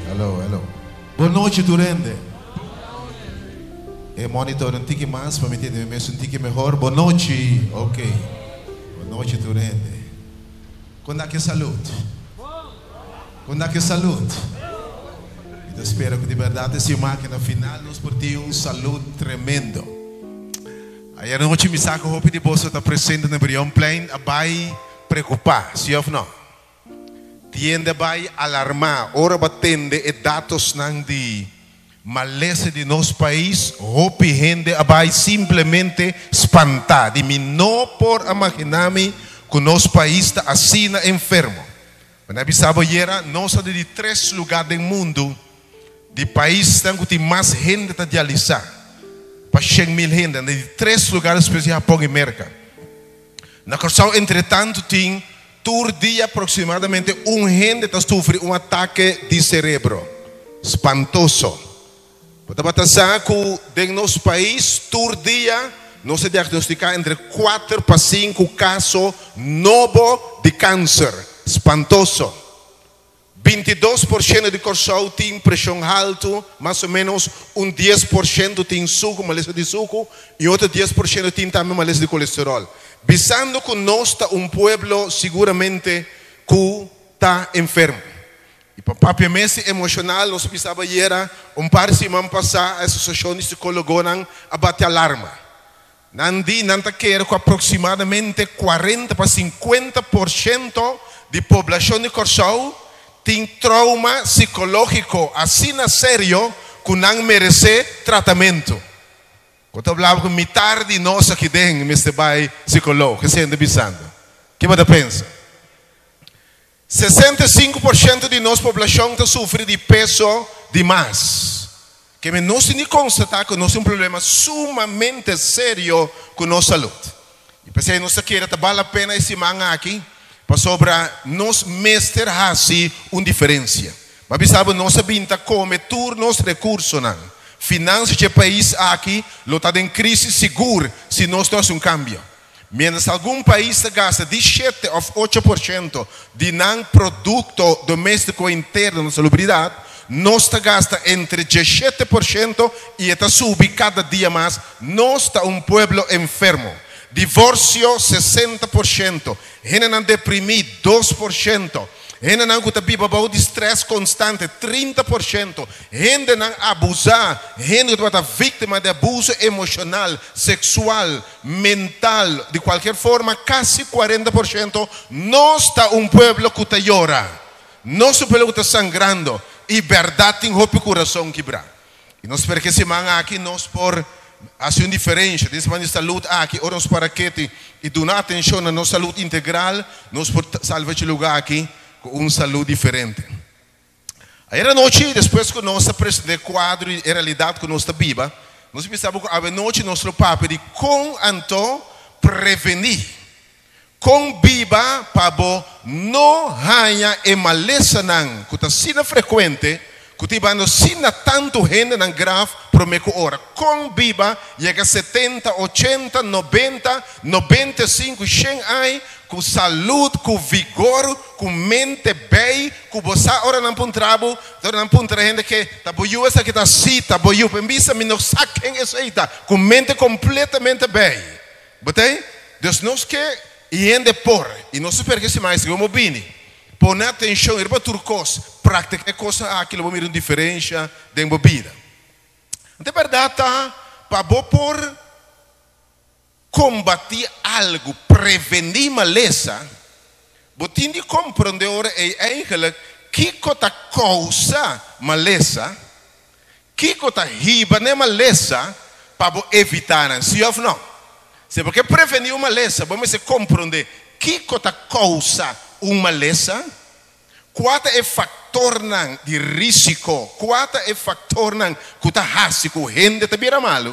Hello, hello. Bon nochi tur hende. E monitor un tiki mas pa mi tende mi mes un tiki mehor. Bon nochi. Ok. Bon nochi tur hende. Kon da ke salud? Kon da ke salud? Mi ta spera ku di bèrdat e siman aki na final nos por tin un salud tremendo. Ayer nochi mi sa ku hopi di boso ta presente na Brionplein a bai preokupá, si òf no? Tiende bai alarmá ora bo a tende e datosnan di malesa di nos pais, hopi hende a bai simplemente spantá di mi no por a maginá mi ku nos pais ta asina enfermo. Bo na bisa bo yera, nos ta di di tres lugá den mundu di paisnan ku tin mas hende ta dialisá pa 100,000 hende, na di tres lugá despues di Hapon i Merka. Na Kòrsou entretantu tin tur dia aproksimadamente un hende ta sufri un atake di serebro. Spantoso! Bo tabata sa ku den nos pais tur dia nos ta diagnostiká entre kuater pa sinku kaso nobo di kanser. Spantoso! 22% di Kòrsou tin preshon haltu, mas o ménos un 10% tin suku, malesa di suku, i otro 10% tin tambe malesa di kolesteròl. Bisando ku nos ta un pueblo siguramente ku ta enfermo. I pa papia mes di emoshonal, nos a bisa bayera un par siman pasá Asosiashon di Sikólogonan a bati alarma. Nan di nan ta kere ku aproksimadamente 40 pa 50% di poblashon di Kòrsou tin trouma sikológiko asina serio ku nan meresé tratamentu. Ku ta blaba ku mitar di nos aki den mester bai sikológ, esei nan ta bisando. Ke bo ta pensa? 65% di nos poblashon ta sufri di peso di mas. Ke men nos tin di konstatá ku nos tin un problema sumamente serio ku nos salud. I p'esei nos ta kere ta bal la pena e siman aki pasobra nos mester hasi un diferensia. Bo a bisa bo nos a bin ta kome tur nos rekursonan. Finansia dje pais aki lo ta den krisis sigur si nos no hasi un kambio. Mientras algun pais ta gasta di shete òf 8% di nan produkto doméstiko interno na salubridat, nos ta gasta entre 17% i e ta subi kada dia mas. Nos ta un pueblo enfermo. Divorsio 60%, hendenan deprimí 2%, hendenan ku ta biba bou di strès konstante 30%, hendenan abusá, hende ku tabata víktima di abuso emoshonal, seksual, mental, di kualkier forma kasi 40%. Nos ta un pueblo ku ta yora, nos ta un pueblo ku ta sangrando i bèrdat tin hopi kurason kibrá. I nos spera ku e siman aki nos por hasi un diferensha den siman di salud aki, ora nos para keti i duna atenshon na nos salud integral, nos por salva e lugá aki ku un salud diferente. Ayer anochi, despues ku nos a presentá e kuadro i e realidat ku nos ta biba, nos a bisa bo ku awenochi nos lo papia di kon anto prevení, kon biba pa bo no haña e malesanan ku ta asina frekuente ku ta hibando asina tantu hendenan graf promé ku ora. Kon biba yega 70, 80, 90, 95, 100 aña ku salud, ku vigor, ku mente bei, ku bo sa ora nan puntra bo, ora nan puntra hende ke ta bo yu esaki ta si ta bo yu, pero mi bisa mi no sa ken esei ta, ku mente kompletamente bei. Bo ta ei? Dus nos ke i hende por, i nos ta spera ke siman esaki bo bini. Pone atenshon riba tur kos, praktika e kosnan aki lo bo mira un diferensha den bo bida. Anto e bèrdat ta pa bo por kombatí algu, prevení malesa, bo tin di komprondé ora ei eigenlijk kiko ta kousa malesa, kiko ta hiba na e malesa pa bo evitá nan, sí òf nò? Si bo ke prevení un malesa, bo mester komprondé kiko ta kousa un malesa, kua ta e faktornan di rísiko, kua ta e faktornan ku ta hasi ku hende ta bira malu,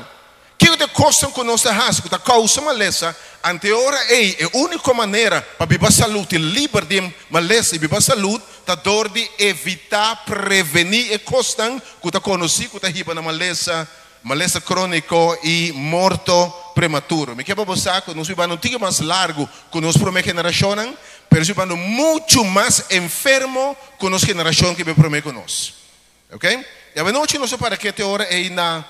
kiko ta e kosnan ku nos ta hasi ku ta kousa malesa. Ante e ora ei, e úniko manera pa biba salud i liber di malesa i biba salud ta dor di evitá, prevení e kosnan ku ta konosí ku ta hiba na malesa, malesa króniko i morto prematuro. Mi ke pa bo sa ku nos bibando un tiki mas largu ku nos promé generashonnan, pero nos bibando muchu mas enfermo ku nos generashon ku biba promé ku nos. Ok? I awenochi nos a para kete ora ei na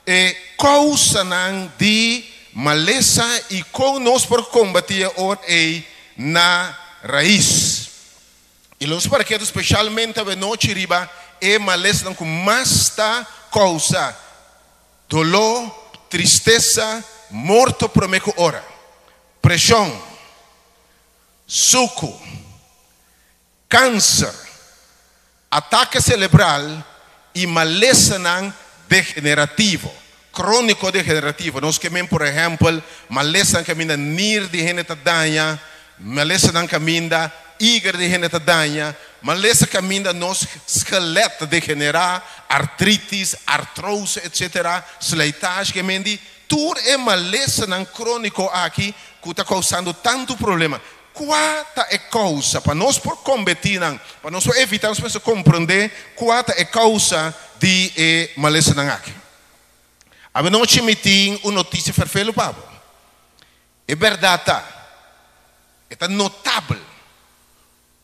e kousanan di malesa i kon nos por kombatí e ora ei na rais. I lo nos para ketu speshalmente awenochi riba e malesanan ku mas ta kousa doló, tristesa, morto promé ku ora, preshon, suku, Kanser, atake selebral i malesanan degenerativo, króniko degenerativo. Nos ke men por ehèmpel malesanan kaminda nir di hende ta daña, malesanan kaminda iger di hende ta daña, malesa kaminda nos skelet ta degenerá, artritis, artrose etsetera, slijtage ke men di tur e malesanan króniko aki ku ta kousando tantu problema. Kua ta e kousa? Pa nos por kombetí nan, pa nos por evitá, nos mester komprendé kua ta e kousa di e malesanan aki. Awenochi mi tin un notisia ferfelu pa bo. E bèrdat ta, e ta notabel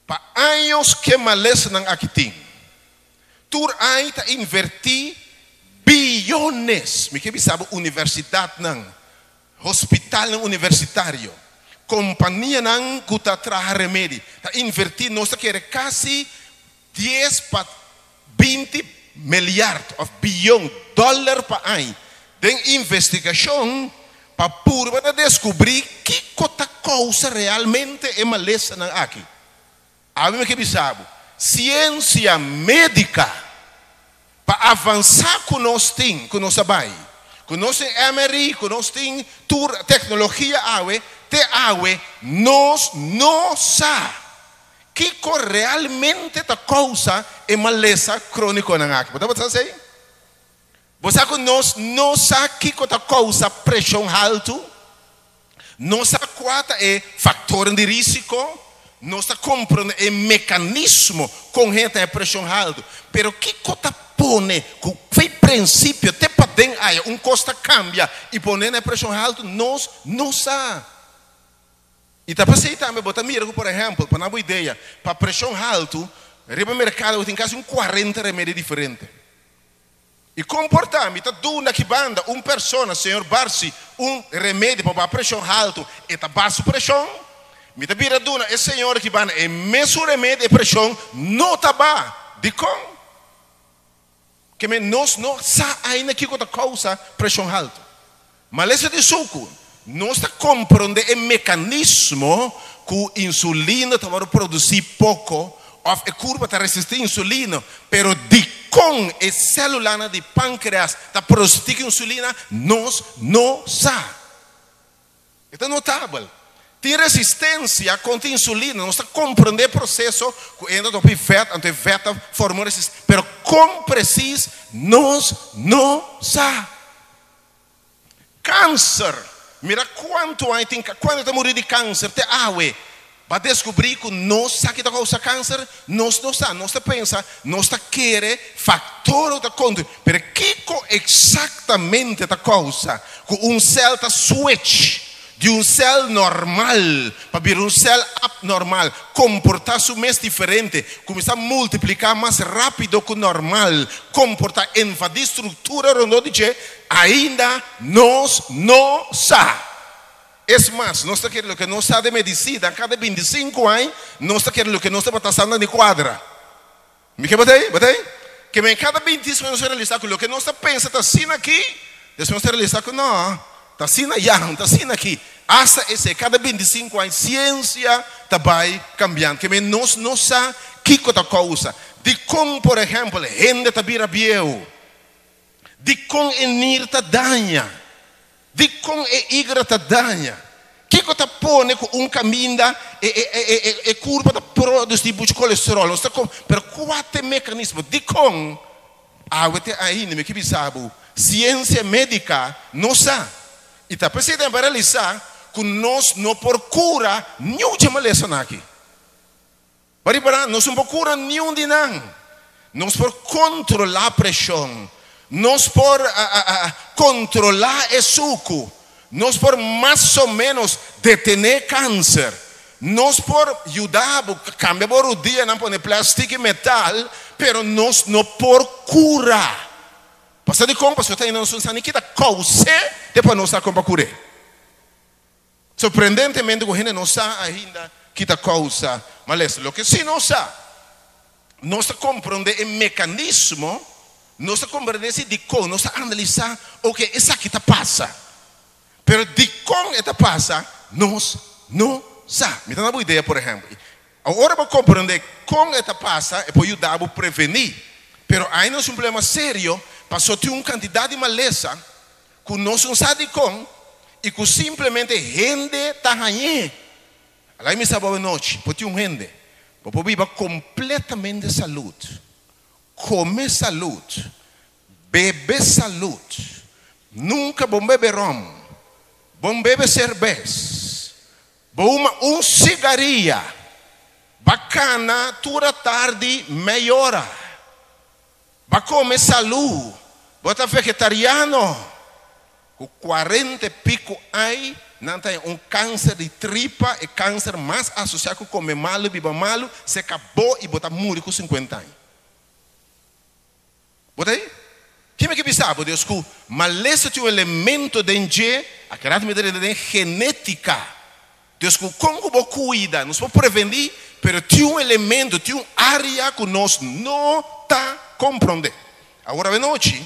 pa años ku e malesanan aki tin. Tur aña ta invertí biyones, mi ke bisa bo universidatnan, Hospitalnan universitario, kompanianan ku ta traha remedi ta invertí, nos ta kere kasi dies pa 20 meliard òf biyon dòler pa aña den investigashon pa purba na deskubrí kiko ta kousa realmente e malesanan aki. Awe mi ke bisa bo, siensia médika pa avansá ku nos tin, ku nos a bai, ku nos tin MRI, ku nos tin tur teknologia awe, te awe nos no sa kiko realmente ta kousa e malesa krónikonan aki. Bo tabata sa esei? Bo sa ku nos no sa kiko ta kousa preshon haltu? Nos sa kua ta e faktornan di rísiko, nos ta komprondé e mekanismo kon hende ta e preshon haltu, pero kiko ta pone ku fei prinsipio te paden aya un kos ta kambia i pone na e preshon haltu, nos no sa. I ta p'esei tambe bo ta mira ku, por ehèmpel, pa nan bo idea, pa preshon haltu riba merkado bo tin kasi un 40 remedi diferente. I kon por ta mi ta duna aki banda un persona, señor Barsi, un remedi pa baha preshon haltu, e ta baha su preshon? Mi ta bira duna e señor aki banda e mesun remedi, e preshon no ta baha. Dikon? Ke men nos no sa ainda kiko ta kousa preshon haltu. Malesa di suku, nos ta komprondé e mekanismo ku insulina ta wòrdu produsí poko òf e kurpa ta resistí insulina, pero dikon e sélulanan di pánkreas ta produsí tiki insulina, nos no sa. E ta notabel. Tin resistensia kontra insulina, nos ta komprondé e proseso ku entra hopi vèt, anto e vèt ta forma un resistensia, pero kon presis nos no sa. Kanser, mira kuantu aña tin kuantu ta muri di kanser te awe. Bo a deskubrí ku nos sa ki ta kousa kanser? Nos no sa. Nos ta pensa, nos ta kere faktor ku ta kontribuí. Pero kiko eksaktamente ta kousa ku un sèl ta switch di un sèl normal pa bira un sèl apnormal, komportá su mes diferente, kuminsá multipliká mas rápido ku normal, komportá, invadí struktura rondó di dje? Ainda nos no sa. Es mas, nos ta kere loke nos sa den medisina, kada 25 aña nos ta kere loke nos tabata sa na di kuadra. Mi ke bata ei? Bata ei? Ke men kada 25 aña nos ta realisa ku loke nos ta pensa ta asina aki, despues nos ta realisa ku no, ta asina ya, no ta asina aki. Asta esei, kada 25 aña siensia ta bai kambiando. Ke men nos no sa kiko ta kousa. Dikon, por ehèmpel, hende ta bira bieu? Dikon e nir ta daña? Dikon e igra ta daña? Kiko ta pone ku un kaminda e e e e e kurpa ta produsí muchu kolesteròl? Nos ta kom, pero kua ta e mekanismo? Dikon? Awe te ainda mi ke bisa bo, siensia médika no sa. I ta p'esei tambe pa realisá ku nos no por kura niun dje malesanan aki. Bo ripará, nos no por kura niun di nan. Nos por kontrolá preshon. Nos por kontrolá e suku. Nos por mas o ménos detené kanser. Nos por yuda bo kambia bo rudianan pone plastik i metal. pero nos no por kura. Pasobra dikon? Pasobra ta ainda nos no sa ni kita kous'é te pa nos sa kon pa kur'é. Sorprendentemente ku hende no sa ainda kita kousa malesa. Loke sí nos sa, nos ta komprondé e mekanismo, nos ta komprondé si dikon, nos ta analisá, oke, esaki ta pasa. Pero dikon e ta pasa, nos no sa. Mi ta na bo idea, por ehèmpel. Ora bo komprondé kon e ta pasa, e por yuda bo prevení. Pero ainda nos tin un problema serio, pasobra tin un kantidat di malesa ku nos no sa dikon i ku simplemente hende ta hañ'é. Alai mi sa bo anochi, por tin un hende, bo por biba kompletamente salud, kome salud, bebe salud, nunka bo bebe rom, bo bebe serbes, bo huma un sigaria, ba kana tur atardi mei ora, ba kome salú, bo ta vegetariano. Ku kuarenta e piku ai nan ta haña un kanser di tripa, e kanser mas asosiá ku kome malu i biba malu, se kabó i bo ta muri ku sinkuenta aña. Bo ta ei? Ke mi ke bisa bo, Dios, ku malesa tin un elemento den dje, akirati mi ta renta den genétika. Dios, ku kon ku bo kuida, nos por prevení, pero tin un elemento, tin un área ku nos no ta komprondé. Awor awenochi,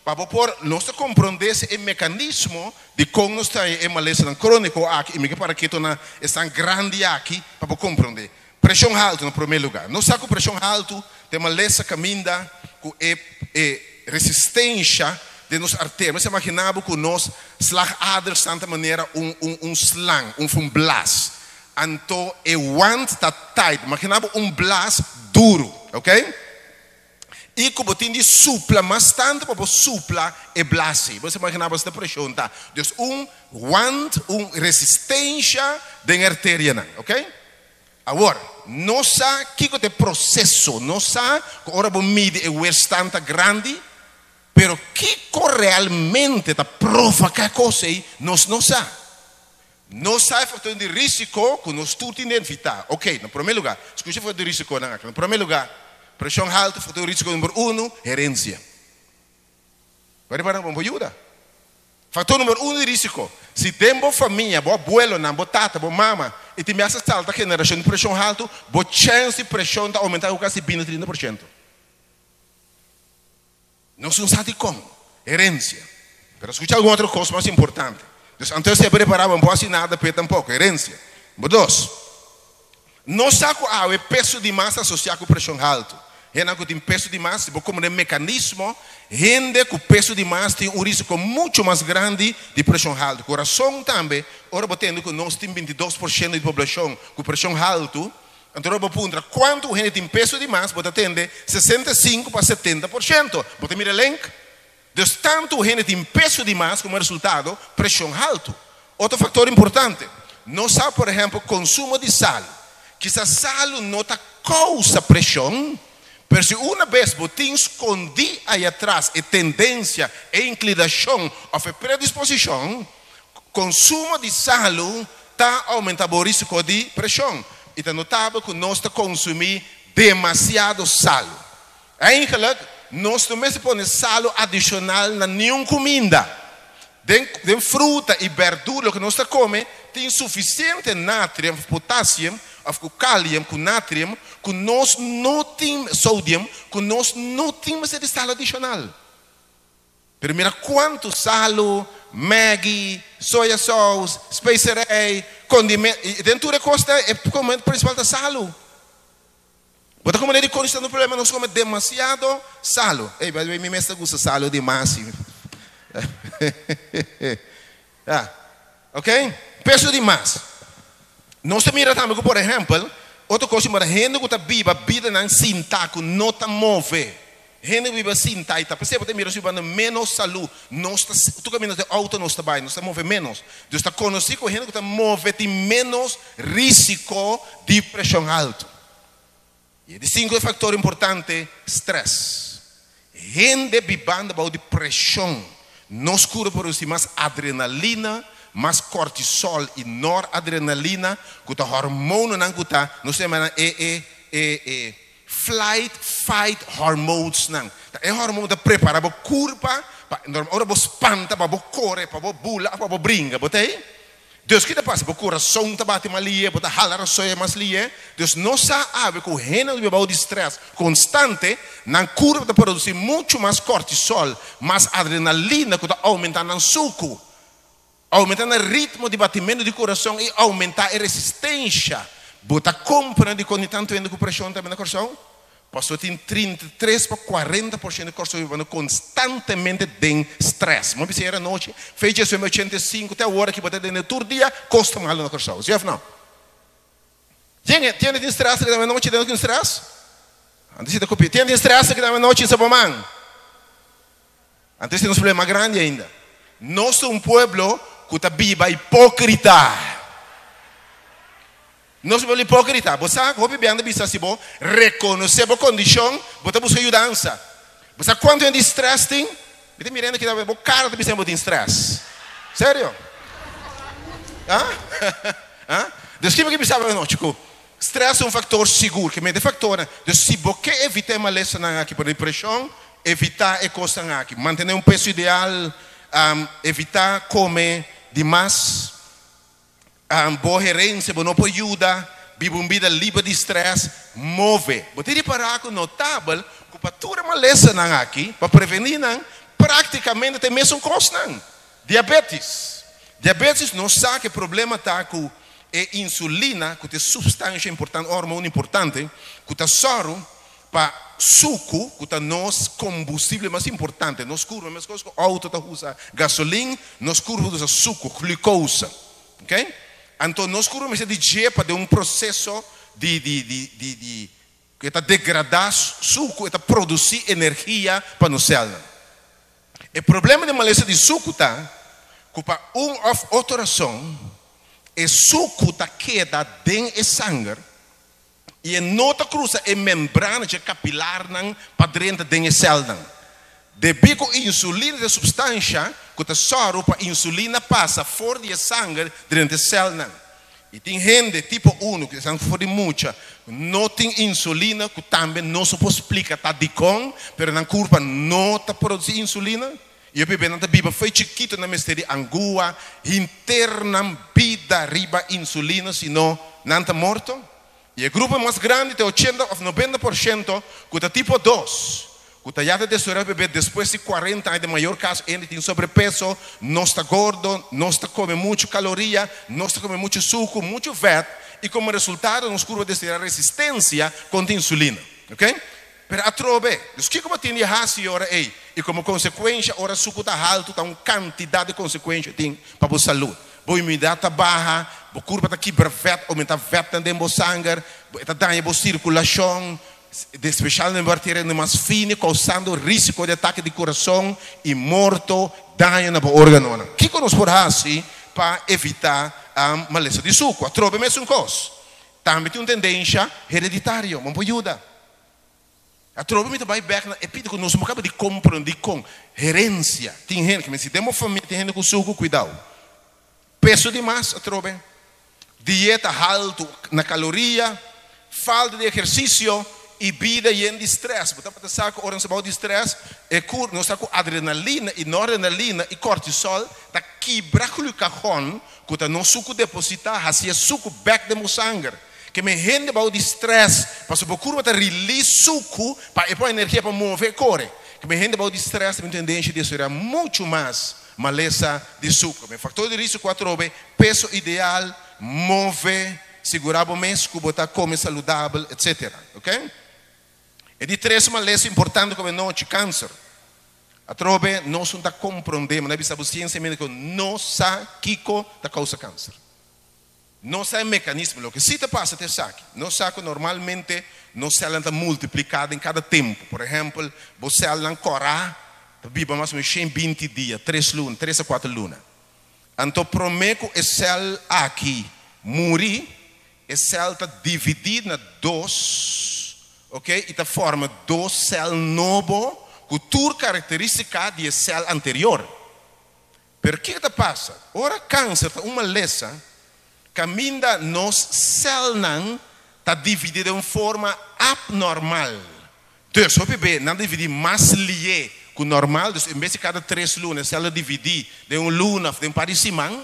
pa bo por, nos ta komprondé si e mekanismo di kon nos ta haña e malesanan króniko aki, i mi ke para keto na esnan grandi aki pa bo komprondé. Preshon haltu na promé lugá. Nos sa ku preshon haltu ta e malesa kaminda ku e e resistensha den nos arteria. Mester imaginá bo ku nos slagadersnan ta manera un un un slang, un un blas. Anto e wand ta tight. Imaginá bo un blas duru, oké? I ku bo tin di supla mas tantu pa bo supla e blas ei. Bo mester imaginá bo esta preshon ta. Dus un wand, un resistensha den e arterianan, oké? Awor, nos sa kiko ta e proseso. Nos sa ku ora bo midi e weerstand ta grandi, pero kiko realmente ta provoká e kos ei, nos no sa. Nos sa e faktornan di risiko ku nos tur tin di evitá. Oké, na promé lugá, skucha e faktor di risikonan aki. Na promé lugá, preshon haltu, faktor di risiko number unu, herensia. Bo ripará ku bo yuda. Faktor number unu di risiko, si den bo famia, bo abuelonan, bo tata, bo mama, i tin biaha salta generashon di preshon haltu, bo chèns di preshon ta oumentá ku kasi binti 30%. Nos no sa dikon, herensia. Pero skucha algun otro kos mas importante. Dus anto esei prepará bo no por hasi nada p'e tampoko, herensia. Number dos, nos sa ku awe peso di mas ta asosiá ku preshon haltu. Hendenan ku tin peso di mas, si bo komprendé mekanismo, hende ku peso di mas tin un risiko muchu mas grandi di preshon haltu. Ku rason tambe, ora bo tende ku nos tin 22% di poblashon ku preshon haltu, anto ora bo puntra kuantu hende tin peso di mas, bo ta tende 65 pa 70%. Bo ta mira e link? Dus tantu hende tin peso di mas komo resultado preshon haltu. Otro faktor importante, nos sa por ehèmpel konsumo di salu. Kisas salu no ta kousa preshon, pero si una bes bo tin skondí ei atras e tendensia, e inklinashon òf e predisposishon, konsumo di salu ta oumentá bo risiko di preshon. I ta notabel ku nos ta konsumí demasiado salu. Eigenlijk, nos no mester pone salu adishonal na niun kuminda. Den den fruta i bèrdura loke nos ta kome tin sufisiente natrium òf potasium òf ku kalium ku natrium ku nos no tin sodium ku nos no tin mester di salu adishonal. Pero mira kuantu salu, Maggi, soya saus, speserei, kondimento i den tur e kosnan e komponente prinsipal ta salu. Bo ta komprende dikon nos ta problema? Nos kome demasiado salu. Ey, by the way, mi mes ta gusta salu dimas. Ya, ok? Peso dimas. Nos ta mira tambe ku, por ehèmpel, otro kos ku hende ku ta biba bidanan sintá, ku no ta move. Hende ku biba sintá i ta p'esei bo ta mira su banda ménos salú. Nos ta, tur kaminda den outo nos ta bai, nos ta move ménos. Dus ta konosí ku hende ku ta move tin ménos risiko di preshon haltu. I e di sinku faktor importante, strès. Hende bibando bou di preshon, nos kura produsí mas adrenalina, mas kortisol i noradrenalina, ku ta hormononan ku ta, nos ta yama nan e e e e. flight fight hormones nan. Ta e hormon ta prepara bo kurpa pa ora bo spanta pa bo kore, pa bo bula of pa bo bringa. Bo ta ei? Dus ki ta pasa? Bo kurason ta bati mas lihe, bo ta hala rasoya mas lihe. Dus nos sa awe ku hende ku ta biba bou di strès konstante, nan kurpa ta produsí muchu mas kortisòl, mas adrenalina ku ta oumentá nan suku, oumentá nan ritmo di batimentu di kurason i oumentá e resistensha. Bo ta komprendé dikon di tantu hende ku preshon tambe na Kòrsou? Pasobra tin 33 pa 40% di Kòrsou bibando konstantemente den strès. Bo bisa ayer anochi, fecha 85 te awor aki bo ta tende tur dia kos ta malu na Kòrsou. Si òf no? Tien tien tin strès aki tambe anochi? Tien tin strès? Antes si ta kopia. Tien tin strès aki tambe anochi? Sa bo man. Antes tin nos problema grandi ainda. Nos ta un pueblo ku ta biba hipókrita. Nos ta un pueblo hipókrita. Bo sa, hopi biaha nan ta bisa si bo rekonosé bo kondishon, bo ta buska yudansa. Bo sa kuantu hende di strès tin? Mi ta mira hende ki ta bo kara ta bisa bo tin strès. Serio? Ah? Ah? Dus kiko mi ke bisa bo anochi? Ku Stress ta un factor sigur, ke mete factornan. Dus si bo ke evita e malesanan aki por depresion, evita e cosnan aki. Mantene un peso ideal, evita come di mas, bo herencia bo no por yuda, biba un bida liber di stress, move. Bo tin ripara cu notabel cu pa tur e malesanan aki, pa preveni nan, practicamente ta e mesun cosnan. Diabetes. Diabetes nos sa ku e problema ta ku e insulina ku ta e supstansha importante, hormon importante ku ta sòru pa suku ku ta nos kombustible mas importante. Nos kurpa meskos ku outo ta usa gasolin, nos kurpa ta usa suku, glukosa. Ok? Anto nos kurpa mester di dje pa den un proseso di di di di di ku e ta degradá suku, e ta produsí energia pa nos sèlnan. E problema di malesa di suku ta ku pa un òf otro rason e suku ta keda den e sanger i e no ta krusa e membrana dje kapilarnan pa drenta den e sèlnan. Debí ku insulina ta e supstansha ku ta sòru pa insulina pasa for di e sanger drenta e sèlnan. I tin hende tipo unu ku esnan for di mucha no tin insulina ku tambe nos no por splika ta dikon pero nan kurpa no ta produsi insulina i e bebenan ta biba fo'i chikito nan mester di angua hinter nan bida riba insulina sino nan ta morto. I e grupo mas grandi ta e 80 òf 90% ku ta tipo dos Ku ta ya ta destoria bebé despues di 40 aña den mayor kaso hende tin sobrepeso, nos ta gordo, nos ta kome muchu kaloria, nos ta kome muchu suku, muchu vèt i komo resultado nos kurpa destoria resistensia kontra insulina. Ok? Pero atrobe, dus kiko bo tin di hasi ora ei? I komo konsekuensha ora suku ta haltu ta un kantidat di konsekuensha tin pa bo salud. Bo inmunidat ta baha, bo kurpa ta kibra vèt, oumenta vètnan den bo sanger, e ta daña bo sirkulashon, Especialmente bo arteria mas fini causando risico di atake di corazon y morto, daño na bo organonan. Kico nos por haci pa evita malesa di sucu? Atrobe mesun cos. Tambe tin un tendencia hereditario. Bo por yuda. Atrobe mi ta bay bek na e pidi cu nos no caba di comprende con herencia. Tin hende, kimen si den bo famia tin hende cu sucu, cuidao. Peso di mas atrobe, dieta haltu na kaloria, falta di ehersisio i bida yen di strès. Bo tabata sa ku ora nos ta bou di strès, e kur nos ta ku adrenalina i noradrenalina i kortisòl ta kibra glukagon ku ta nos suku depositá, hasi e suku bèk den bo sanger. Ke men hende bou di strès pasobra bo kurpa ta release suku pa e pon energia pa move e kore. Ke men hende bou di strès ta bin tendensia di estudiá muchu mas. Malesa di suku. E faktor di risiko atrobe, peso ideal, move, sigurá bo mes ku bo ta kome saludabel, etc. Ok? E di tres malesa importante ku nochi, kanser. Atrobe nos no ta komprondé, mi ta bisa bo siensia médiko no sa kiko ta kousa kanser. No sa e mekanismo. Loke si ta pasa ta esaki, nos sa ku normalmente nos sèlnan ta multipliká den kada tempu. Por ehèmpel, bo sèlnan kòrá ta biba mas o ménos 120 dia, tres luna, tres a kuater luna. Anto promé ku e sèl aki muri, e sèl ta dividí na dos, oke, i ta forma dos sèl nobo ku tur karakterístika di e sèl anterior. Pero kiko ta pasa? Ora kanser ta un malesa, kaminda nos sèlnan Ta dividí den un forma abnormal. Dus, hopi be nan ta dividí mas lié ku normal. Dus, en bes di kada tres luna e sèl ta dividí den un luna òf den un par di siman.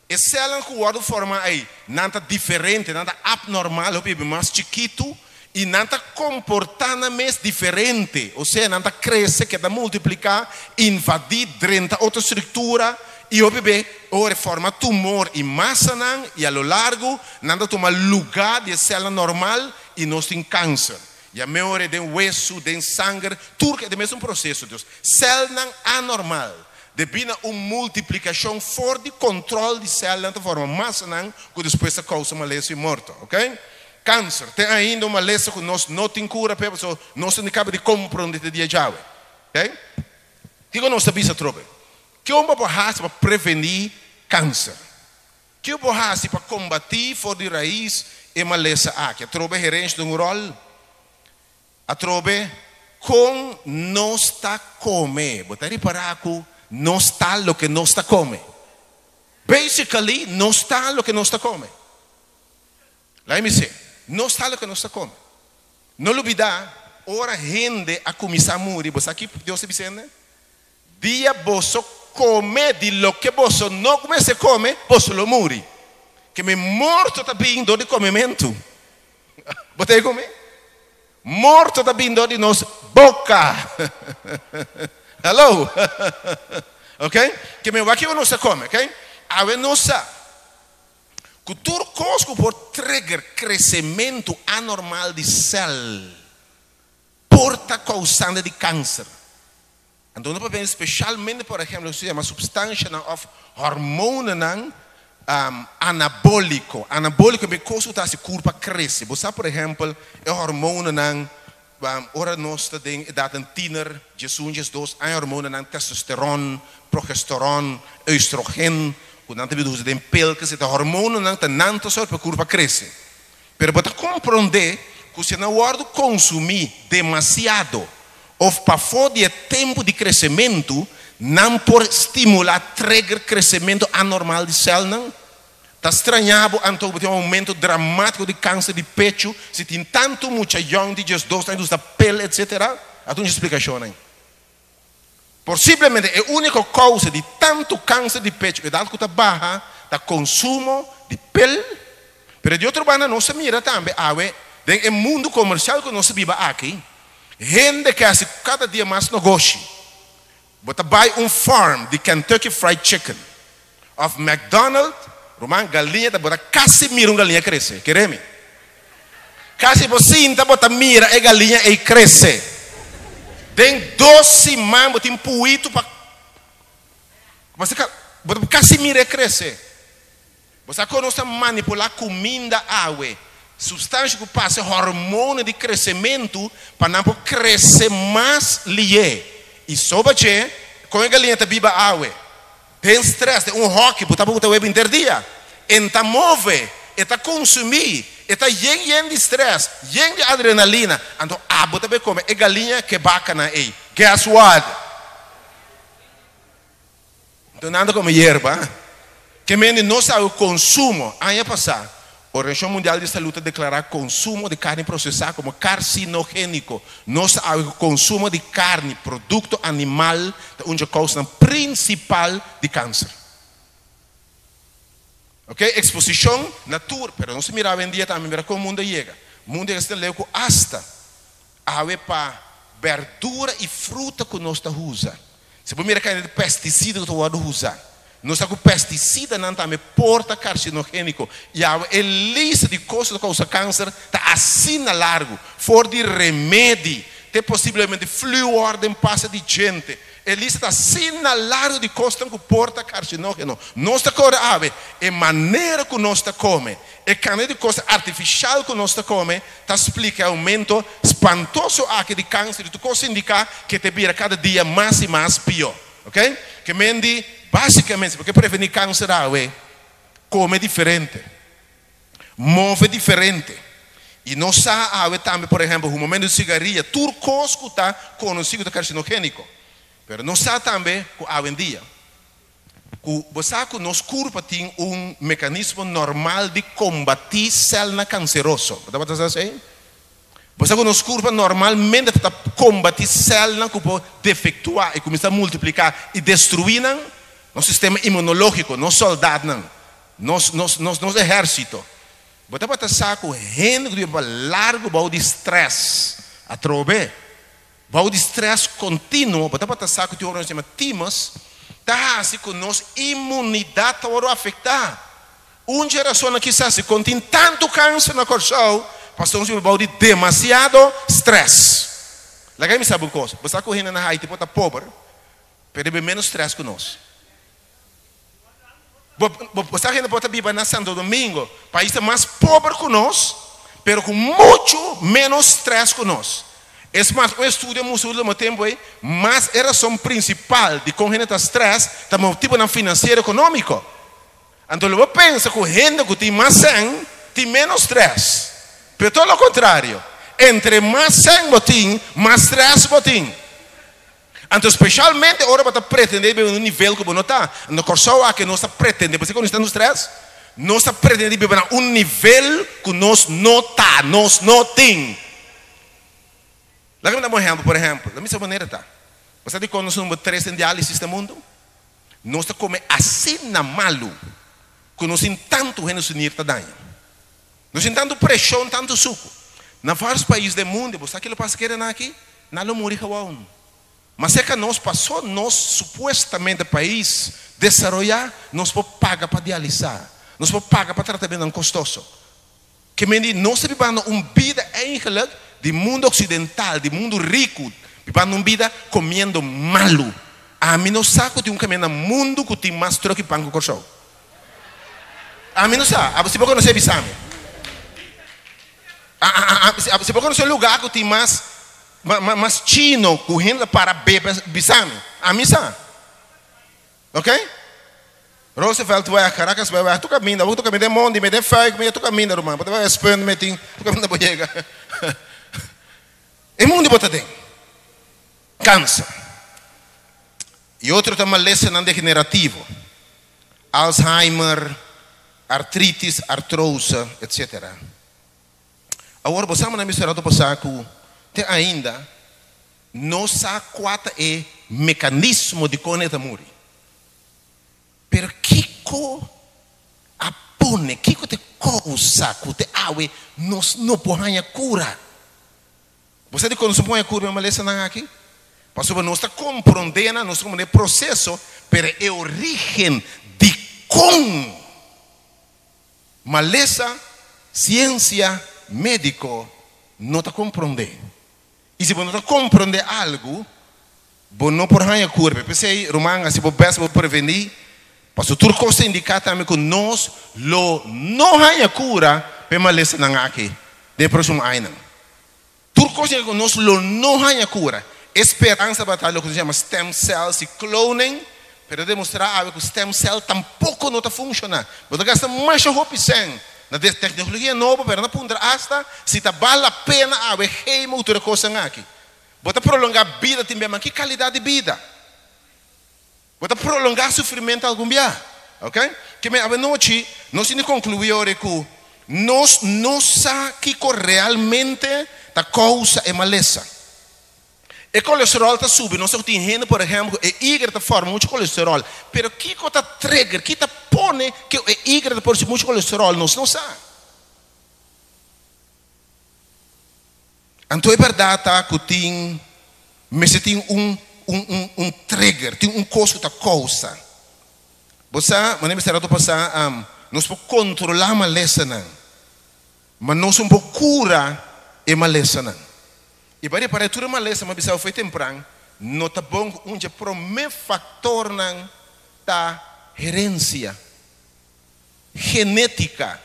E sèlnan ku wòrdu formá ei, nan ta diferente, nan ta abnormal, hopi be mas chikitu i nan ta komportá nan mes diferente. Osea, nan ta krese, keda multipliká, invadí, drenta otro struktura i hopi be ora e forma tumor i masanan i a lo largu nan ta tuma lugá di e sèlnan normal i nos tin kanser. Yam'é ora e den wesu, den sanger, tur ke e mesun proseso. Dus, sèlnan anormal, debí na un multiplikashon for di kontròl di sèlnan ta forma masanan ku despues ta kousa malesa i morto. Oke? Kanser, te ainda un malesa ku nos no tin kura p'e, pasobra nos no tin kaba di komprondé te dia djawe. Oke? Kiko nos ta bisa atrobe? Kion bo por hasi pa prevení kanser? Kiko bo hasi pa kombatí for di rais e malesa aki? Atrobe herensha ta un ròl. Atrobe kon nos ta kome. Bo ta ripará ku nos ta loke nos ta kome. Basically, nos ta loke nos ta kome. Laga mi se, nos ta loke nos ta kome. No lubidá, ora hende a kuminsá muri, bo sa ki Dios a bisa hende? Dia boso kome di loke boso no mester kome, boso lo muri. Ke mi morto ta bin dor di komementu. Bo ta ku mi? Morto ta bin dor di nos boka. Hello. Ok? Ke mi wak kiko nos ta kome, ok? Awe nos sa ku tur kos ku por trigger kresementu anormal di sèl por ta kousante di kanser. Anto no por bini speshalmente por ehemplo loke se yama supstanshanan òf hormonanan anabóliko. Anabóliko ta kos ku ta hasi kurpa krese. Bo sa por ehempel e hormonanan ora nos ta den edatnan tiner, diesun, diesdos aña, hormonanan testosteron, progesteron, oestrogen ku nan ta bini usa den pelkes, e ta hormonanan ta nan ta sòru pa kurpa krese. Pero bo ta komprondé ku si nan wòrdu konsumí demasiado òf pafó di e tempu di kresementu, nan por stimulá, trigger, kresementu anormal di sèlnan? Ta strañá bo anto ku bo tin un oumento dramátiko di kanser di pechu si tin tantu mucha yòn di diesdos aña ku ta pel etsetera? Ata un splikashon ei. Posiblemente e úniko kousa di tantu kanser di pechu edat ku ta baha ta konsumo di pel. Pero di otro banda nos ta mira tambe awe den e mundu komersial ku nos ta biba aki, hende ke hasi kada dia mas nogoshi. Bo ta bai un farm di Kentucky Fried Chicken òf McDonald, ruman, galiña ta bo ta kasi mira un galiña krese, kere mi. Kasi bo sinta bo ta mira e galiña ei krese. Den dos siman bo tin puitu pa bo ta kasi mira e krese. Bo sa kon nos ta manipulá kuminda awe, supstansha ku pasa hormona di kresementu pa nan por krese mas lié. I soba dje, kon e galiña ta biba awe? Den stress, den un hoki, bo ta buta web henter dia. En ta move, e ta consumi, e ta yen yen di stress, yen di adrenalina. Anto abo ta bay come e galiña ke bacanan ey. Guess what? Anto nan ta come yerba. Ke mende no sa cu consumo, aña pasa, Organisacion Mundial di Salud ta declara consumo di carni procesa como carcinogenico. Nos ta awe cu consumo di carni, producto animal, ta un dje causanan principal di cancer. Ok, exposicion na tur, pero nos ta mira awendia tambe, mira con mundo a yega. Mundo a yega asina leu cu hasta awe pa berdura y fruta cu nos ta usa, Si bo mira kantidad di pesticida ku ta wòrdu usa, nos sa ku pesticidanan tambe por ta karsinogéniko. I awe e lista di kos ku ta kousa kanser ta asina largu, for di remedi te posiblemente fluor den pasta di djente. E lista ta asina largu di kosnan ku por ta karsinógeno. Nos ta kore awe e manera ku nos ta kome, e kantidad di kos artifishal ku nos ta kome ta splika e oumento spantoso aki di kanser i tur kos indiká ke ta bira kada dia mas i mas pió. Ok? Ke men di, basikamente, si bo ke prevení kanser awe, kome diferente, move diferente. I nos sa awe tambe, por ehèmpel, humamentu di sigaria, tur kos ku ta konosí ku ta karsinogéniko. Pero nos sa tambe ku awendia. Ku bo sa ku nos kurpa tin un mekanismo normal di kombatí sèlnan kanseroso. Bo tabata sa esei? Bo sa ku nos kurpa normalmente ta kombatí sèlnan ku por defektuá i kuminsá multipliká i destruí nan? Nos sistema imunológiko, nos sòldatnan, nos nos nos nos ehérsito. Bo tabata sa ku hende ku ta biba largu bou di strès atrobe? Bou di strès kontinuo, bo tabata sa ku tin ora nos yama timus, ta hasi ku nos imunidat ta wòrdu afektá. Un dje rasonnan kisas di kon tin tantu kanser na Kòrsou, pasobra nos biba bou di demasiado strès. Laga mi sa un kos, bo sa ku hende na Haiti por ta pober, pero e biba ménos strès ku nos. Bo bo sa hende por ta biba na Santo Domingo, pais ta mas pober ku nos, pero ku muchu ménos strès ku nos. Es mas, un estudio a mustra último tempu ei, mas e rason prinsipal dikon hende ta strès ta motibunan finansiero ekonómiko. Anto lo bo pensa ku hende ku tin mas sèn tin ménos strès, pero todo lo kontrario, entre mas sèn bo tin, mas strès bo tin. Anto speshalmente ora bo ta pretende biba na un nivel ku bo no ta. Na Kòrsou aki nos ta pretende, bo sa kon nos ta nos strès? Nos ta pretende di biba na un nivel ku nos no ta, nos no tin. Laga mi da bo un ehèmpel, por ehèmpel, la misma manera ta. Bo sa dikon nos number tres den diálisis na mundu? Nos ta kome asina malu ku nos tin tantu hende su nir ta daña. Nos tin tantu preshon, tantu suku. Na vários pais den mundu, bo sa kilo pasa kere nan aki? Nan lo muri gewoon. Ma serka nos, paso nos supuestamente pais desaroyá, nos por paga pa dialisá, nos por paga pa tratamentonan kostoso. Ke men di nos ta bibando un bida eigenlijk di mundu oksidental, di mundu riku, bibando un bida komiendo malu. Ami no sa ku tin un kaminda na mundu ku tin mas tròk i pan ku Kòrsou. Ami no sa. Abo si bo konosé bisa mi. Si bo konosé un lugá ku tin mas mas chino ku hende ta para bebe bisa mi. Ami sa. Ok? Rooseveltweg, Caracasweg, tur kaminda. Bo tur kaminda den mondi, den fuik, tur kaminda ruman. Bo ta bai espunt metin, tur kaminda bo yega. E mundo bo ta den. Kanser. I otro ta malesanan degenerativo, Alzheimer, artritis, artrose, etc. Awor bo sa manera mi sera ta pasá ku te ainda no sa kua ta e mekanismo di kon e ta muri. Pero kiko a pone, kiko ta e kousa ku te awe nos no por haña kura? Bo sa dikon nos no por haña kura pa e malesanan aki? Pasobra nos ta komprondé nan, nos ta komprondé e proseso, pero e orígen dikon malesa, siensia médiko no ta komprondé. I si bo no ta komprondé algu, bo no por haña kura. P'esei, ruman, hasi bo bèst pa bo prevení, pasobra tur kos ta indiká tambe ku nos lo no haña kura pa e malesanan aki den e próksimo añanan. Tur kos indiká ku nos lo no haña kura. E speransa tabata loke nos yama stem cells i cloning, pero a demostrá awe ku stem cell tampoko no ta funshoná. Bo ta gasta masha hopi sèn na teknologia nobo, pero nan a puntra asta si ta bal la pena awe chemo ku tur e kosnan aki. Bo ta prolongá bida tin bia, ma ki kalidat di bida? Bo ta prolongá sufrimentu algun bia. Ok? Ke men awenochi nos tin di konkluí ora ku nos no sa kiko realmente ta kousa e malesa. E kolesteròl ta subi, nos sa ku tin hende por ehèmpel ku e igra ta forma muchu kolesteròl, pero kiko ta trigger, ki ta pone ku e igra ta produsí muchu kolesteròl, nos no sa. Anto e bèrdat ta ku tin mester tin un un un un trigger, tin un kos ku ta kousa. Bo sa, manera mi sa rato pasá, nos por kontrolá malesanan, ma nos no por kura e malesanan. I bo a repará tur e malesa mi a bisa bo fo'i tempran, no ta bon ku un dje promé faktornan ta herensia. Genética,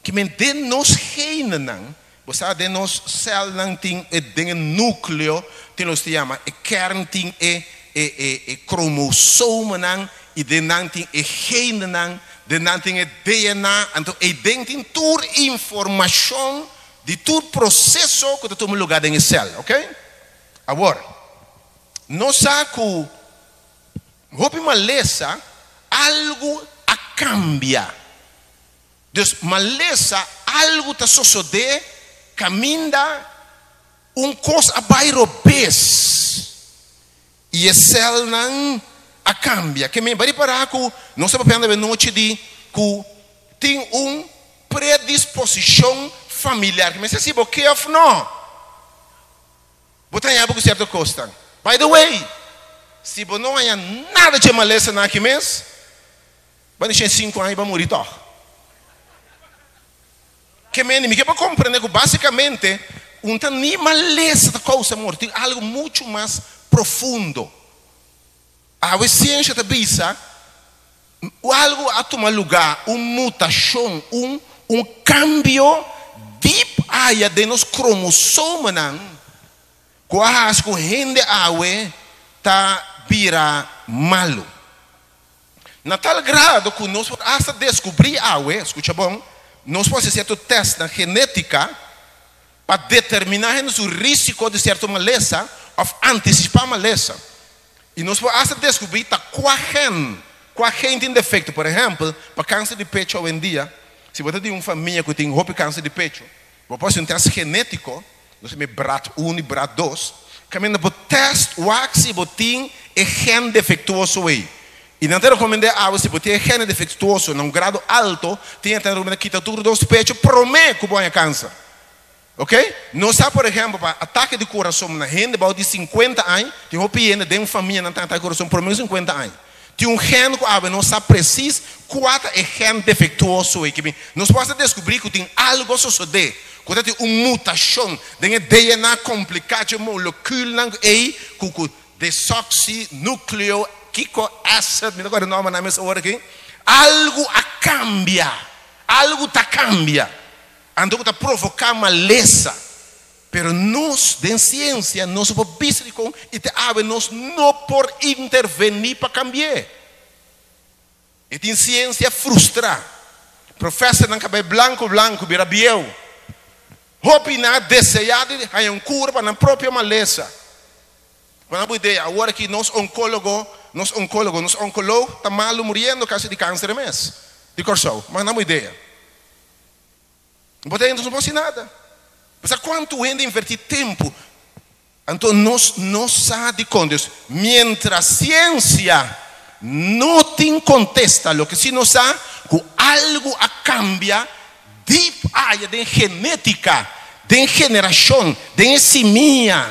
ki men den nos genenan, bo sa den nos celnan tin e den e nucleo tin los ta yama e kern tin e e e e cromosomenan y den nan tin e genenan, den nan tin e DNA, anto eyden tin tur informacion di tur proceso cu ta tuma lugar den e cel, ok? Awor, nos sa cu hopi malesa. Algu a kambia. Dus malesa, algu ta sosodé kaminda un kos a bai robes i e sèlnan a kambia. Ke men bai ripará ku nos ta papiando awe nochi di ku tin un predisposishon familiar. Ke men si bo ke òf no, bo ta haña bo ku sierto kosnan. By the way, si bo no haña nada dje malesanan aki mes, Bo a dishé sinku aña i bo a muri tòg. Ke mende? Mi ke pa komprendé ku básikamente un ta ni malesa ta kousa morto, tin algu muchu mas profundo. Awe siensia ta bisa algu a tuma lugá, un mutashon, un un kambio dip aya den nos kromosomanan ku a hasi ku hende awe ta bira malu. Na tal grado ku nos por asta deskubrí awe, skucha bon, nos por hasi sierto tèstnan genétika pa determiná hende su rísiko di sierto malesa òf antisipá malesa. I nos por asta deskubrí ta kua gen, kua gen tin defekto. Por ehèmpel, pa kanser di pechu awendia, si bo ta di un famia ku tin hopi kanser di pechu, bo por hasi un tèst genétiko, nos ta yama e BRAT un i BRAT dos, kaminda bo tèst wak si bo tin e gen defektuoso ei. I nan ta rekomend'é awe si bo tin e gene defektuoso na un grado alto, tin e ta rekomendá kita tur dos pecho promé ku bo haña kanser. Ok? Nos sa por ehèmpel pa atake di kurason na hende bou di sinkuenta aña, tin hopi hende den famia nan ta atake di kurason promé ku sinkuenta aña. Tin un gen ku awe nos sa presis kua ta e gen defektuoso ei. Kibi nos por hasta deskubrí ku tin algu a sosodé, ku ta tin un mutashon den e DNA kompliká dje molekülnan ei ku ku desoxi nucleo kiko acid, mi no kòrda e nòmbernan mes awor aki, algu a kambia, algu ta kambia, anto ku ta provoká malesa. Pero nos den siensia nos no por bisa dikon i te awe nos no por intervení pa kambi'é. E tin siensia frustrá. Profesornan kabei blanku blanku bira bieu. Hopi nan a deseá di haña un kura pa nan propio malesa. Bo nan bo idea, awor aki nos onkólogo, nos onkólogo, nos onkoloog ta malu muriendo kasi di kanser mes di Kòrsou. Mas nan bo idea. Bo ta entra no por hasi nada. Bo sa kuantu hende invertí tempu? Anto nos no sa dikon. Dios, mientras siensia no tin kontesta, loke si nos sa ku algu a kambia dip aya den genétika, den generashon, den e simia,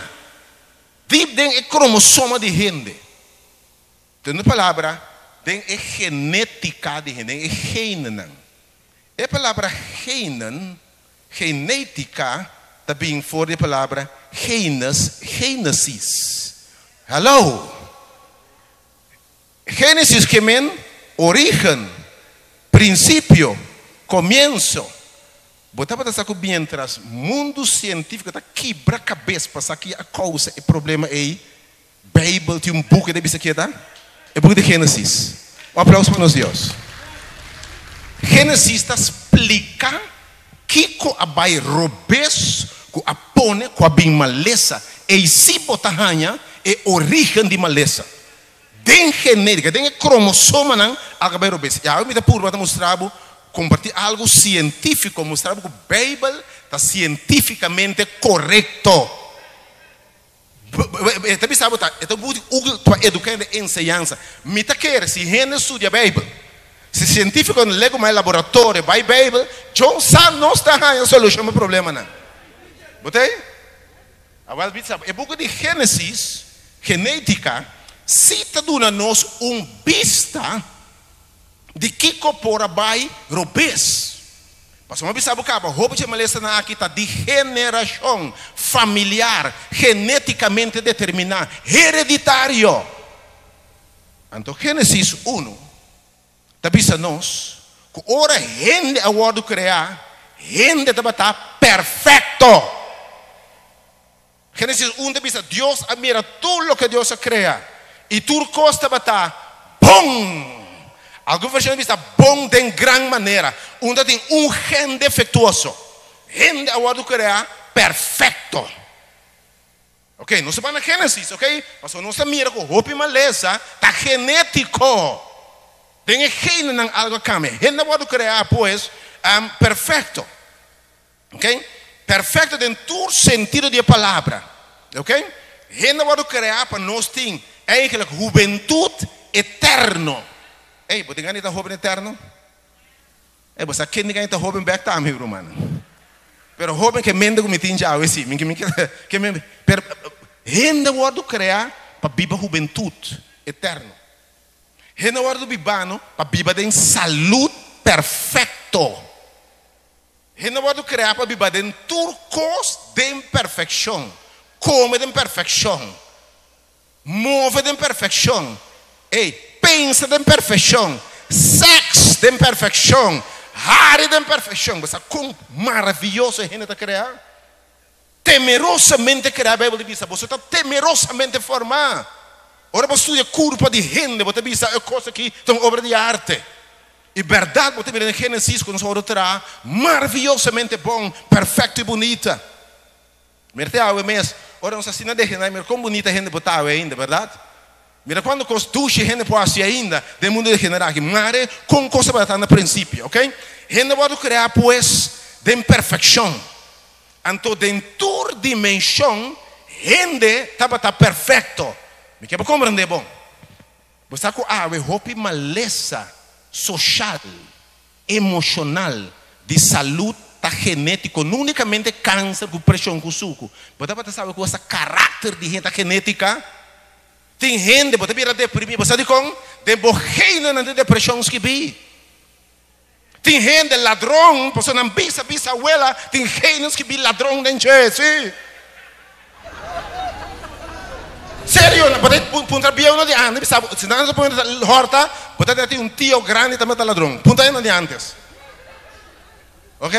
dip den e kromosoma di hende. Den otro palabra, den e genétika di hende, den e genenan. E palabra genen, genétika, ta bin for di e palabra genes, génesis. Hallo! Génesis ke men orígen, prinsipio, komienso. Bo tabata sa ku miéntras mundu sientífiko ta kibra kabes pa sa ki a kousa e problema ei, Beibel tin un buki ta bisa kieda? E buki di Génesis. Un aplauso pa nos Dios. Génesis ta splika kiko a bai robes ku a pone ku a bin malesa. Ei sí bo ta haña e orígen di malesa. Den genétika, den e kromosomanan algu a bai robes. I awe mi ta purba ta mustra bo, kompartí algu sientífiko, mustra bo ku Beibel ta sientífikamente korekto. E ta bisa bo ta, e ta buti útil pa eduká hende enseñansa. Mi ta kere si hende studia Beibel, si sientífikonan legu mas laboratorio bai Beibel, djon sa nos ta haña solushon pa problemanan. Bo ta ei? Awel mi ta sa bo, e buki di Génesis, genétika, si ta duna nos un bista di kiko por a bai robes. Pasobra mi a bisa bo kaba, hopi dje malesanan aki ta di generashon familiar, genétikamente determiná, hereditario. Anto Génesis unu ta bisa nos ku ora hende a wòrdu kreá, hende tabata perfekto. Génesis un ta bisa, Dios a mira tur loke Dios a krea, i tur kos tabata bon. Algun vershon ta bisa bon den gran manera. Un ta tin un gen defektuoso. Hende a wòrdu kreá perfekto. Oke, nos ta bai na Génesis, oke? Pasobra nos ta mira ku hopi malesa ta genétiko. Den e genenan algu a kambia. Hende a wòrdu kreá pues perfekto. Ok? Perfekto den tur sentido di e palabra. Ok? Hende a wòrdu kreá pa nos tin eigenlijk hubentut eterno. Ey, bo tin gana di ta hóben eterno? Ey, bo sa ken di gana di ta hóben bèk tambe, rumannan. Pero hóben ke mente ku mi tin djawe si. Mi ke ke mi pero hende a wòrdu kreá pa biba hubentut eterno. Hende a wòrdu bibano pa biba den salud perfekto. Hende a wòrdu kreá pa biba den tur kos den perfekshon, kome den perfekshon, move den perfekshon, ey, pensa den perfekshon, sèks den perfekshon, hari den perfekshon. Bo sa kon maravioso e hende ta kreá? Temerosamente kreá, Beibel ta bisa, boso ta temerosamente formá. Ora bo studia kurpa di hende, bo ta bisa e kos aki ta un obra di arte. I bèrdat bo ta mira den Génesis ku nos a wòrdu traha maraviyosamente bon, perfekto i bunita. Mira te awe mes, ora nos asina degenerá, mira kon bunita hende por ta awe ainda, bèrdat? Mira kuantu kos dushi hende por hasi ainda den mundu degenerá aki. Mare kon kos tabata ta na prinsipio, oke? Hende a wòrdu kreá pues den perfekshon. Anto den tur dimenshon hende tabata perfekto. Mi ke bo komprendé bon. Bo sa ku awe hopi malesa soshal, emoshonal, di salud ta genétiko, no únikamente kanser ku preshon ku suku. Bo tabata sabe ku esta karakter di hende ta genétika? Tin hende bo ta bira deprimí, bo sa dikon? Den bo genonan tin depreshon skibí. Tin hende ladron, pasobra nan bisa bisa abuela tin genes ki bin ladron den dje, si. Serio, bo ta puntra bieunan di antes bisa bo, si nan ta pone horta, bo ta tin un tio grandi tambe ta ladron. Puntra esnan di antes. Ok?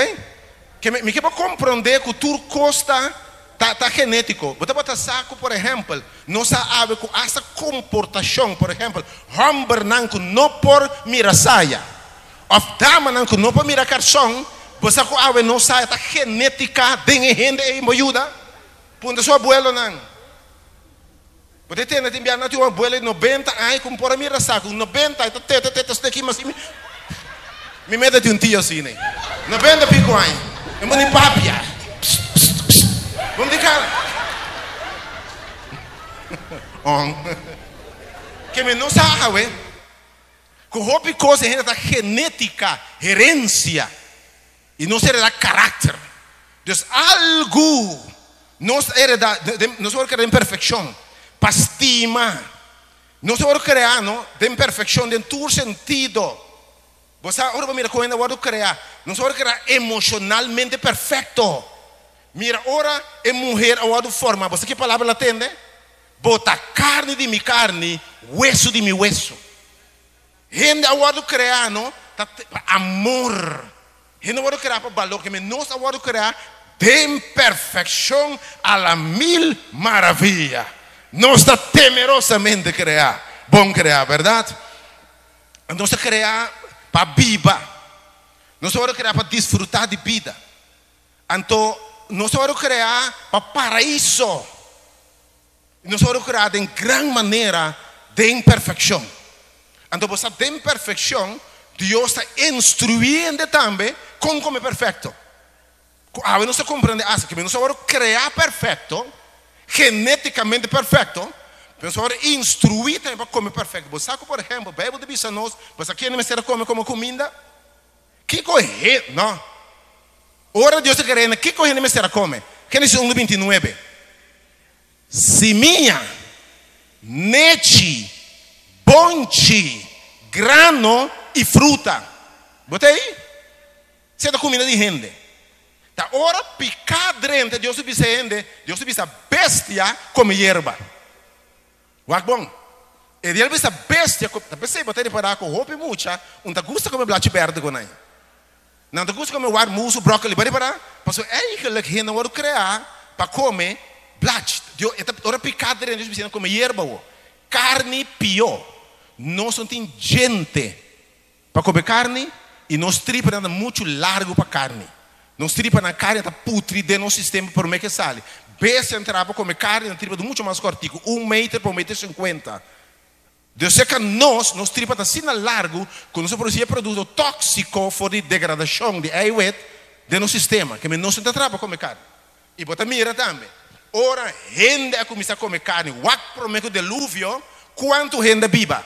Ke mi ke bo kompronde ku tur kos ta ta genetiko. Bo tabata sa ku por ehèmpel nos a awe ku asta komportashon, por ehèmpel hòmbernan ku no por mira saya òf damanan ku no por mira karson, bo sa ku awe nos sa ta genétika den e hende ei bo yuda? Puntra su abuelonan. Bo ta tende tin biaha nan tin un abuelo di nobenta aña ku por a mira sa ku nobenta aña ta tete tete steki mas mi mi meta tin un tio asina ei nobenta piko aña e bo ni papia pst pst pst bo di kara on ke mi no sa awe ku hopi kos e hende ta genetika herensia. I nos hereda karakter. Dus algu nos a hereda, nos a wòrdu krea den perfekshon pa stima. Nos a wòrdu krea, no, den perfekshon den tur sentido. Bo sa ora bo mira kon hende a wòrdu krea, nos a wòrdu krea emoshonalmente perfekto. Mira ora e muher a wòrdu forma, bo sa ki palabra el a tende? Bo ta karni di mi karni, wesu di mi wesu. Hende a wòrdu kreá no ta pa amor. Hende a wòrdu kreá pa balor. Keme nos a wòrdu kreá den perfekshon a la mil maravilla. Nos ta temerosamente kreá, bon kreá, bèrdat? Nos ta kreá pa biba. Nos a wòrdu kreá pa disfrutá di bida. Anto nos a wòrdu kreá pa paraiso. I nos wòrdu kreá den gran manera den perfekshon. Anto bo sa den perfekshon Dios ta instruí hende tambe kon kome perfekto. Ku awe nos ta komprende asta ku nos a wòrdu kreá perfekto, genétikamente perfekto, pero nos a wòrdu instruí tambe pa kome perfekto. Bo sa ku por ehèmpel Beibel ta bisa nos, bo sa kende mester a kome komo kuminda? Kiko he, no. Ora Dios a krea hende, kiko hende mester a kome? Génesis un 29. Simia, nechi, bonchi, grano i fruta. Bo ta ei? Esei ta kuminda di hende. Ta ora piká drenta, Dios a bisa hende, Dios a bisa bestia kome yerba. Wak bon. E dia el bisa bestia ku ta p'esei bo ta ripará ku hopi mucha un ta gusta kome blachi bèrdè ku nan. Nan ta gusta kome warmusu, bròkoli. Bo a ripará? Pasobra eigentlik hende a wòrdu kreá pa kome blachi. Dios e ta ora piká drenta Dios bisa nan kome yerba awo. Karni pió. Nos no tin djente pa kome karni i nos tripanan ta muchu largu pa karni. Nos tripanan karni ta putri den nos sistema promé ke sali. Bestia nan traha pa kome karni nan tripa ta muchu mas kòrtiku, un meter pa un meter sinkuenta. Dios seka nos, nos tripa ta asina largu ku nos ta produsí e produkto tóksiko for di degradashon di eiwit den nos sistema, ke men nos no ta trapa kome karni. I bo ta mira tambe, ora hende a kuminsá kome karni wak promé ku deluvio, kuantu hende a biba?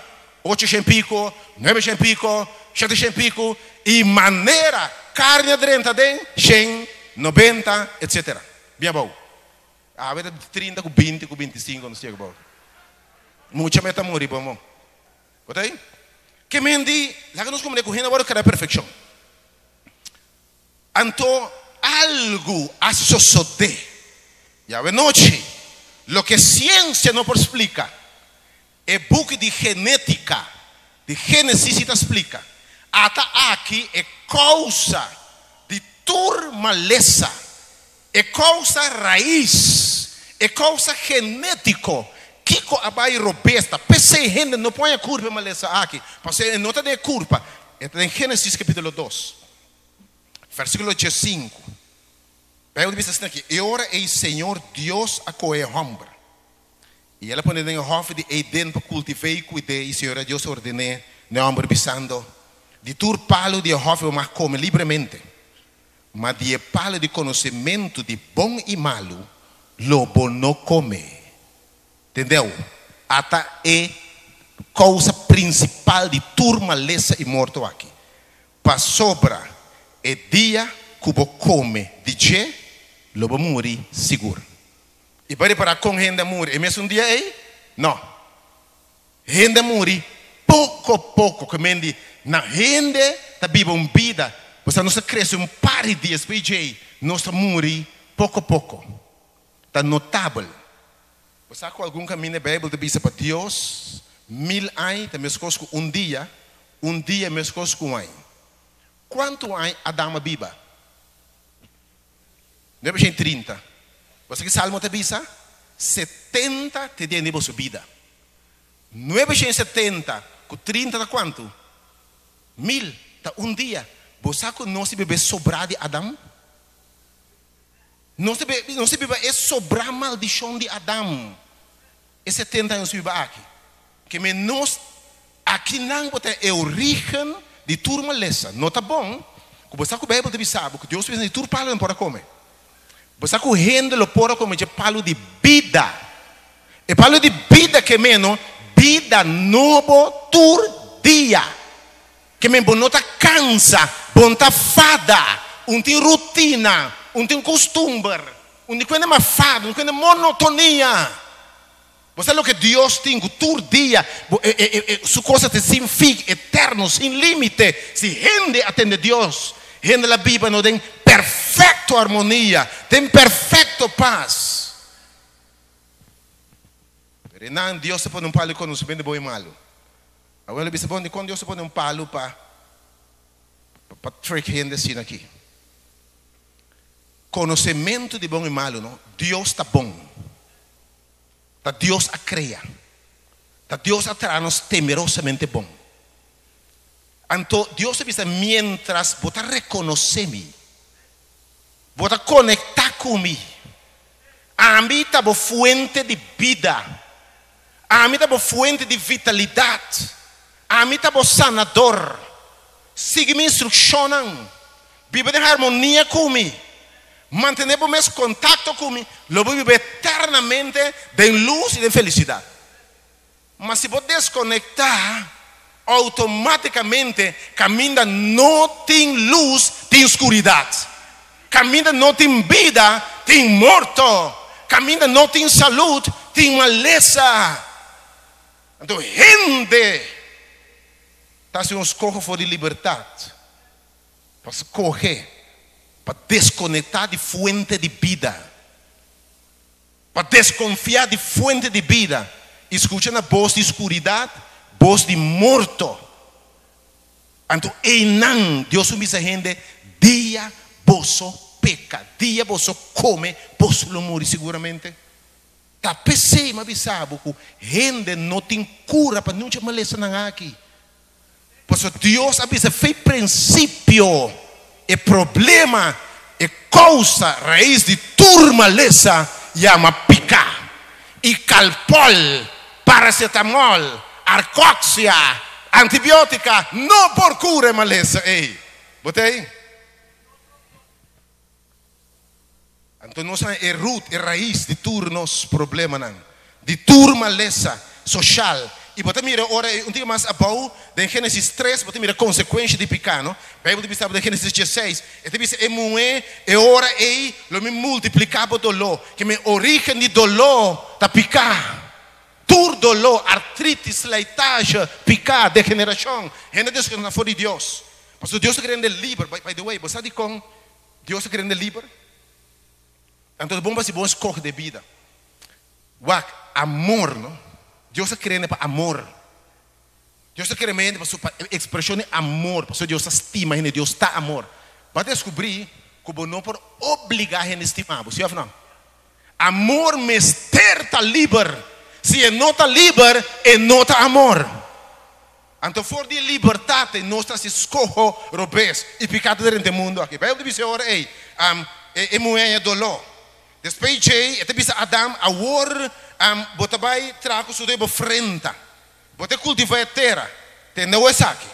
Ocho shen piko, nuebe shen piko, shete shen piko, i manera karni a drenta den shen, nobenta, etsetera. Bin abou. Awe ta 30 ku 20 ku 25 nos yega bou. Mucha me ta muri bon bon. Bo ta ei? Ke men di, laga nos komprende ku hende a wòrdu krea perfekshon. Anto algu a sosodé. I awe nochi, loke siensia no por splika, e buki di genétika di Génesis si ta splika. Ata aki e kousa di tur malesa, e kousa rais, e kousa genétiko. Kiko a bai robes? Ta p'esei hende no por haña kurpa e malesa aki, pasobra e no ta den e kurpa, e ta den Génesis kapítulo dos, versíkulo diesinku. Beibel ta bisa asina aki, E ora ei Señor Dios a kohe e hòmber. I el a pone den e hòfi di Eden pa kultiv'é i kuid'é, i Señor Dios a orden'é n'e hòmber, bisando, Di tur palu di e hòfi bo mag kome libremente, ma di e palu di konosementu di bon i malu lo bo no kome. Tendeu? Ata e kousa prinsipal di tur malesa i morto aki, pasobra e dia ku bo kome di dje, lo bo muri sigur. I bo a repará kon hende a muri e mesun dia ei? No. Hende a muri poko poko. Ku men di na hende ta biba un bida, pasobra nos ta krese un par di dia despues djei nos ta muri poko poko. Ta notabel. Bo sa ku algun kaminda e Beibel ta bisa pa Dios mil aña ta meskos ku un dia, un dia meskos ku un aña. Kuantu aña Adam a biba? 930. Boso ki Salmo ta bisa? 70 te dia di boso bida. 970 ku 30 ta kuantu? Mil. Ta un dia. Bo sa ku nos ta biba e sobrá di Adam? Nos ta nos ta biba e sobrá maldishon di Adam. E 70 aña nos biba aki. Ke men nos akinan bo ta e origen di tur malesa. No ta bon ku bo sa ku Beibel ta bisa bo ku Dios ta bisa di tur palu nan por a kome. Bo sa ku hende lo por a kome dje palu di bida. E palu di bida ke meno bida nobo tur dia. Ke men bo no ta kansa, bo no ta fada, un tin rutina, un tin kustumber, un di kuende mas fada, un di kuende monotonia. Bo sa loke Dios tin ku tur dia bo e e e su cosa ta sin fin, eterno, sin limite. Si hende a tende Dios, hende la biba no den perfecto armonia, den perfecto pas. Pero enan Dios ta pone un palu di konosementu di bon i malu. Awor lo bisa, bon, dikon Dios ta pone un palu pa pa trick hende asina aki? Konosementu di bon i malu, no? Dios ta bon. Ta Dios a krea. Ta Dios a traha nos temerosamente bon. Anto Dios a bisa, Miéntras bo ta rekonosé mi, bo ta konektá ku mi, ami ta bo fuente di bida, ami ta bo fuente di vitalidat, ami ta bo sanador. Sigui mi instrukshonnan, biba den harmonia ku mi, mantené bo mes kontakto ku mi, lo bo biba eternamente den lus i den felisidat. Ma si bo deskonektá, outomátikamente kaminda no tin lus tin skuridat, kaminda no tin bida tin morto, kaminda no tin salud tin malesa. Anto hende Ta hasi un skoho for di libertat pa skohe pa deskonektá di fuente di bida, pa deskonfiá di fuente di bida i skucha na bos di skuridat, bos di morto. Anto einan Dios un bisa hende, Dia boso peka, dia boso kome, boso lo muri siguramente. Ta p'esei m'a bisa bo ku hende no tin kura pa niun dje malesanan aki. Pasobra Dios a bisa fei prinsipio e problema, e kousa, rais di tur malesa yama piká. I kalpòl, parasetamòl, Arcoxia, antibiotica no por cura e malesa ey. Bo ta ey? Anto nos a e root, e rais di tur nos problemanan, di tur malesa social. Y bo ta mira ora un tiki mas abou den Genesis tres, bo ta mira consecuencia di pica, no? Bijbel ta bisa bo den Genesis dieseis, e ta bisa e muhe e ora ey lo mi multiplica bo dolor, ke mi origen di dolor ta pica. Tur doló, artritis, slijtage, piká, degenerashon, hende deskonekta for di Dios. Pasobra Dios ta kere hende liber. By the way, bo sa dikon Dios ta kere hende liber? Anto ta bon pa si bo eskohe den bida. Wak, amor, no? Dios ta kere hende pa amor. Dios ta kere hende pasobra pa ekspreshon di amor, pasobra Dios ta stima hende, Dios ta amor. Bo a deskubrí ku bo no por obligá hende stima bo, sí òf no? Amor mester ta liber. Si e no ta liber, e no ta amor. Anto for di e libertat ei nos ta hasi skoho robes i piká ta drenta e mundu aki. Bijbel ta bisa e ora ei, e muhé haña doló. Despues djei e ta bisa Adam, Awor bo ta bai traha ku sudor i bo frenta. Bo ta kultivá e tera. Tende awor esaki,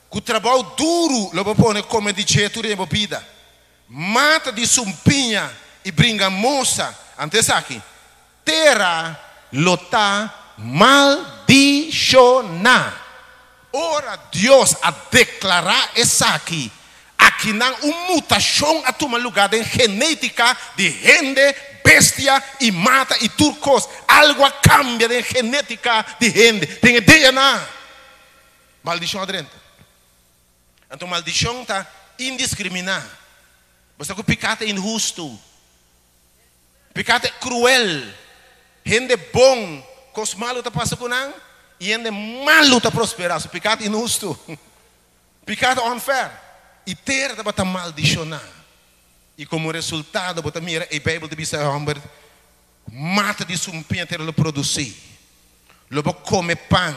ku trabou duru lo bo pone kome di dje tur den bo bida. Mata di sumpiña i bringa mosa ante esaki, tera lo ta maldishoná. Ora Dios a deklará esaki, akinan un mutashon a tuma lugá den genétika di hende, bestia i mata i tur kos. Algu a kambia den genétika di hende, den e DNA. Maldishon a drenta. Anto maldishon ta indiskriminá. Bo sa ku piká ta inhustu. Piká ta kruel. Hende bon, kos malu ta pasa ku nan, i hende malu ta prosperá. So piká ta inhustu. Piká ta unfair. I tera tabata maldishoná. I komo resultado bo ta mira e Beibel ta bisa e hòmber, Mata di sumpiña tera lo produsí. Lo bo kome pan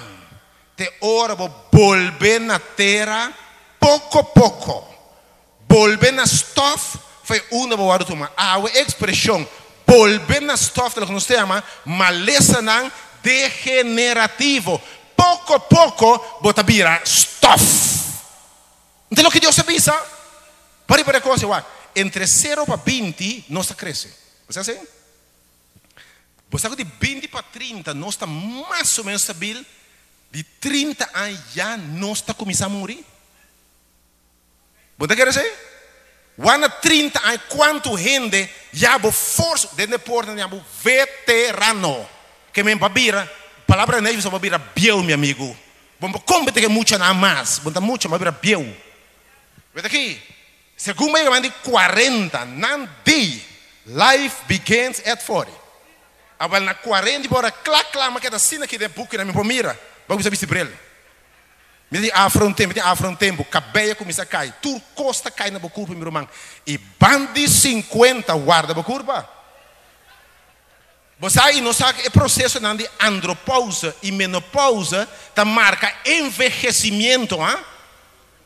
te ora bo bolbe na tera poko poko. Bolbe na stòf foi unda bo wòrdu tuma. Awe e ekspreshon bolbe na stòf ta loke nos ta yama malesanan degenerativo. Poko poko bo ta bira stòf. Nta loke Dios a bisa? Por riba reconoce wak, entre sero pa 20 nos ta crece. Bo sa esey? Bo sa cu di 20 pa 30 nos ta mas o menos stabil, di 30 aña ya nos ta cuminsa muri. Bo ta kere esey? Wak na 30 aña cuanto hende ya bo forsa den deporte nan yama bo veterano. Ke men pa bira, palabra nechi bo sa bo bira bieu mi amigo. Bo no por compete ku e muchanan mas. Bo no ta mucha, bo a bira bieu. Wet aki, segun bo yega di 40, nan di, life begins at 40. Awel na 40 bo ora kla kla mi a keda asina aki den e bukinan mi por mira. Bo a kuminsá bisti bril. Mi ta tin afro un tempu, mi tin afro un tempu, kabei a kuminsá kai, tur kos ta kai na bo kurpa mi ruman. I ban di 50 warda bo kurpa. Bo sa i no sa ku e prosesonan di andropouze i menopouze ta marka envehesimiento, ha?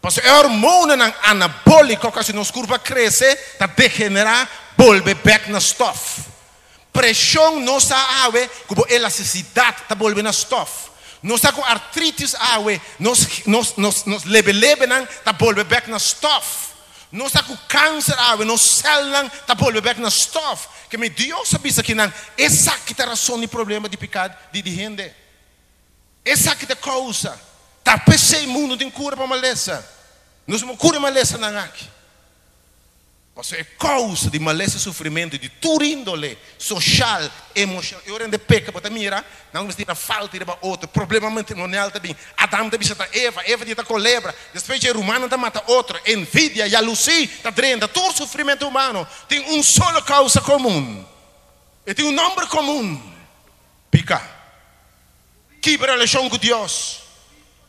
Pasobra e hormonanan anabóliko ku hasi nos kurpa krese ta degenerá bolbe bèk na stòf. Preshon no sa awe ku bo elastisidat ta bolbe na stòf. Nos sa ku artritis awe nos nos nos nos lebelebenan ta bolbe bèk na stòf. Nos ta ku kanser awe, nos sèlnan ta bolbe bèk na stòf. Ke mi Dios a bisa kinan, esaki ta rason di problema di piká di di hende. Esaki ta kousa. Ta p'esei mundu tin kura pa malesa. Nos no por kura e malesanan aki. Pasobra e kousa di malesa i sufrimentu di tur índole, soshal, emoshonal, i ora hende peka bo ta mira nan mester tira falta riba otro, problema matrimonial ta bin, Adam ta bisa ta Eva, Eva di ta kolebra, despues dje rumannan ta mata otro, envidia, yalusí ta drenta, tur sufrimentu humano tin un solo kousa komun, e tin un nòmber komun, pika. Kibra relashon ku Dios,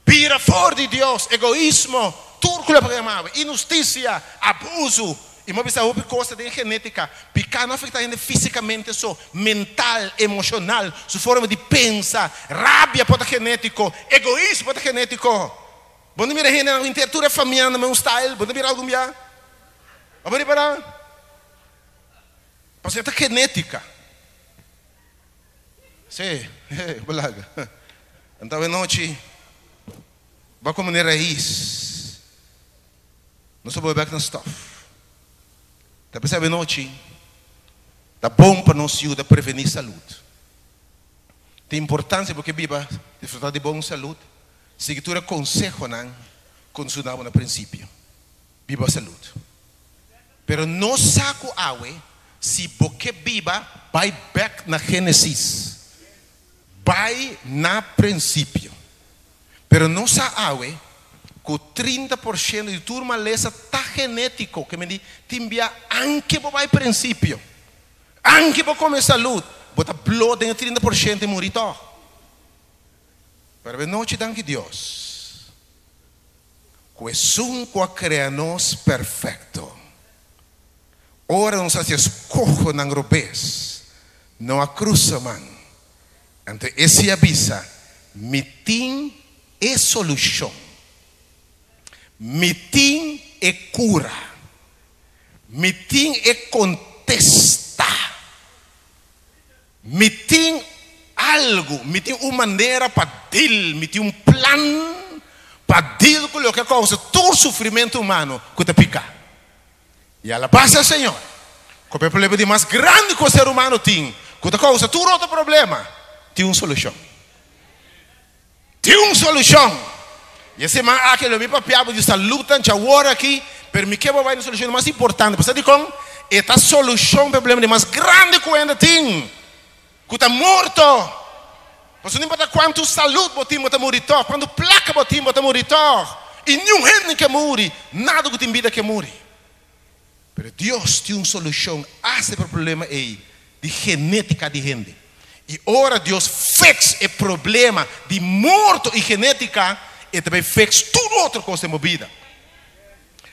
bira for di Dios, egoismo, tur ku lo por yama awe, inhustisia, abusu, i bo bisa hopi kos ta den genétika. Piká no afektá hende físikamente so, mental, emoshonal, su forma di pensa, rabia por ta genétiko, egoismo por ta genétiko. Bo no mira hendenan ku henter tur e famianan na mesun style, bo no mira algun bia? Bo por ripará? Pasobra e ta genétika. Sí, balaga. Anto awe nochi bo a kome rais. Nos a bolbe bek na stof. Ta p'esei awe nochi ta bon pa nos yuda prevení salud. Ta importancia bo ke biba disfruta di bon salud, sigui tur e consehonan cu nos duna bo na principio. Biba salud. Pero no sa cu awe si bo ke biba bay bek na Genesis. Bay na principio. Pero no sa awe cu 30% di tur malesa ta genetico, ke men di tin bia anke bo bay principio. Anke bo come salud, bo ta blo den e 30% y muri tog. Pero awe nochi danki Dios cu esun cu a crea nos perfecto, ora nos haci escohonan robes, no a crusa man. Anto esi a bisa, Mi tin e solucion. Mi tin e cura. Mi tin e contesta. Mi tin algu, mi tin un manera pa deal, mi tin un plan pa deal cu loke a causa tur sufrimento humano cu ta pica. Y alabasa e Señor, cu pa e problema di mas grandi cu e ser humano tin, cu ta causa tur otro problema, tin un solucion. Tin un solucion! Y e siman aki lo mi papia bo di salud tan awor aki, pero mi ke bo bay na solucion di mas importante. Pasobra dikon? E ta solucion pa e problema di mas grandi cu hende tin, cu ta morto. Pasobra no importa cuantu salud bo tin, bo ta muri tog. Cuantu placa bo tin, bo ta muri tog. Y niun hende ke muri, nada cu tin bida ke muri. Pero Dios tin un solucion hasta pa e problema ey di genetica di hende. Y ora Dios fix e problema di morto y genetica, e ta bay fix tur otro cos den bo bida.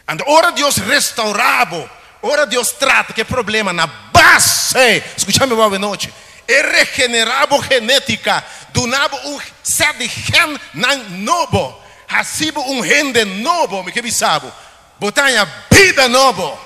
Anto ora Dios restaura bo, ora Dios trata cu e problema na base, scucha mi bo awenochi, e regenera bo genetica, duna bo un set di gennan nobo, haci bo un hende nobo, mi ke bisa bo, Bo ta haña bida nobo.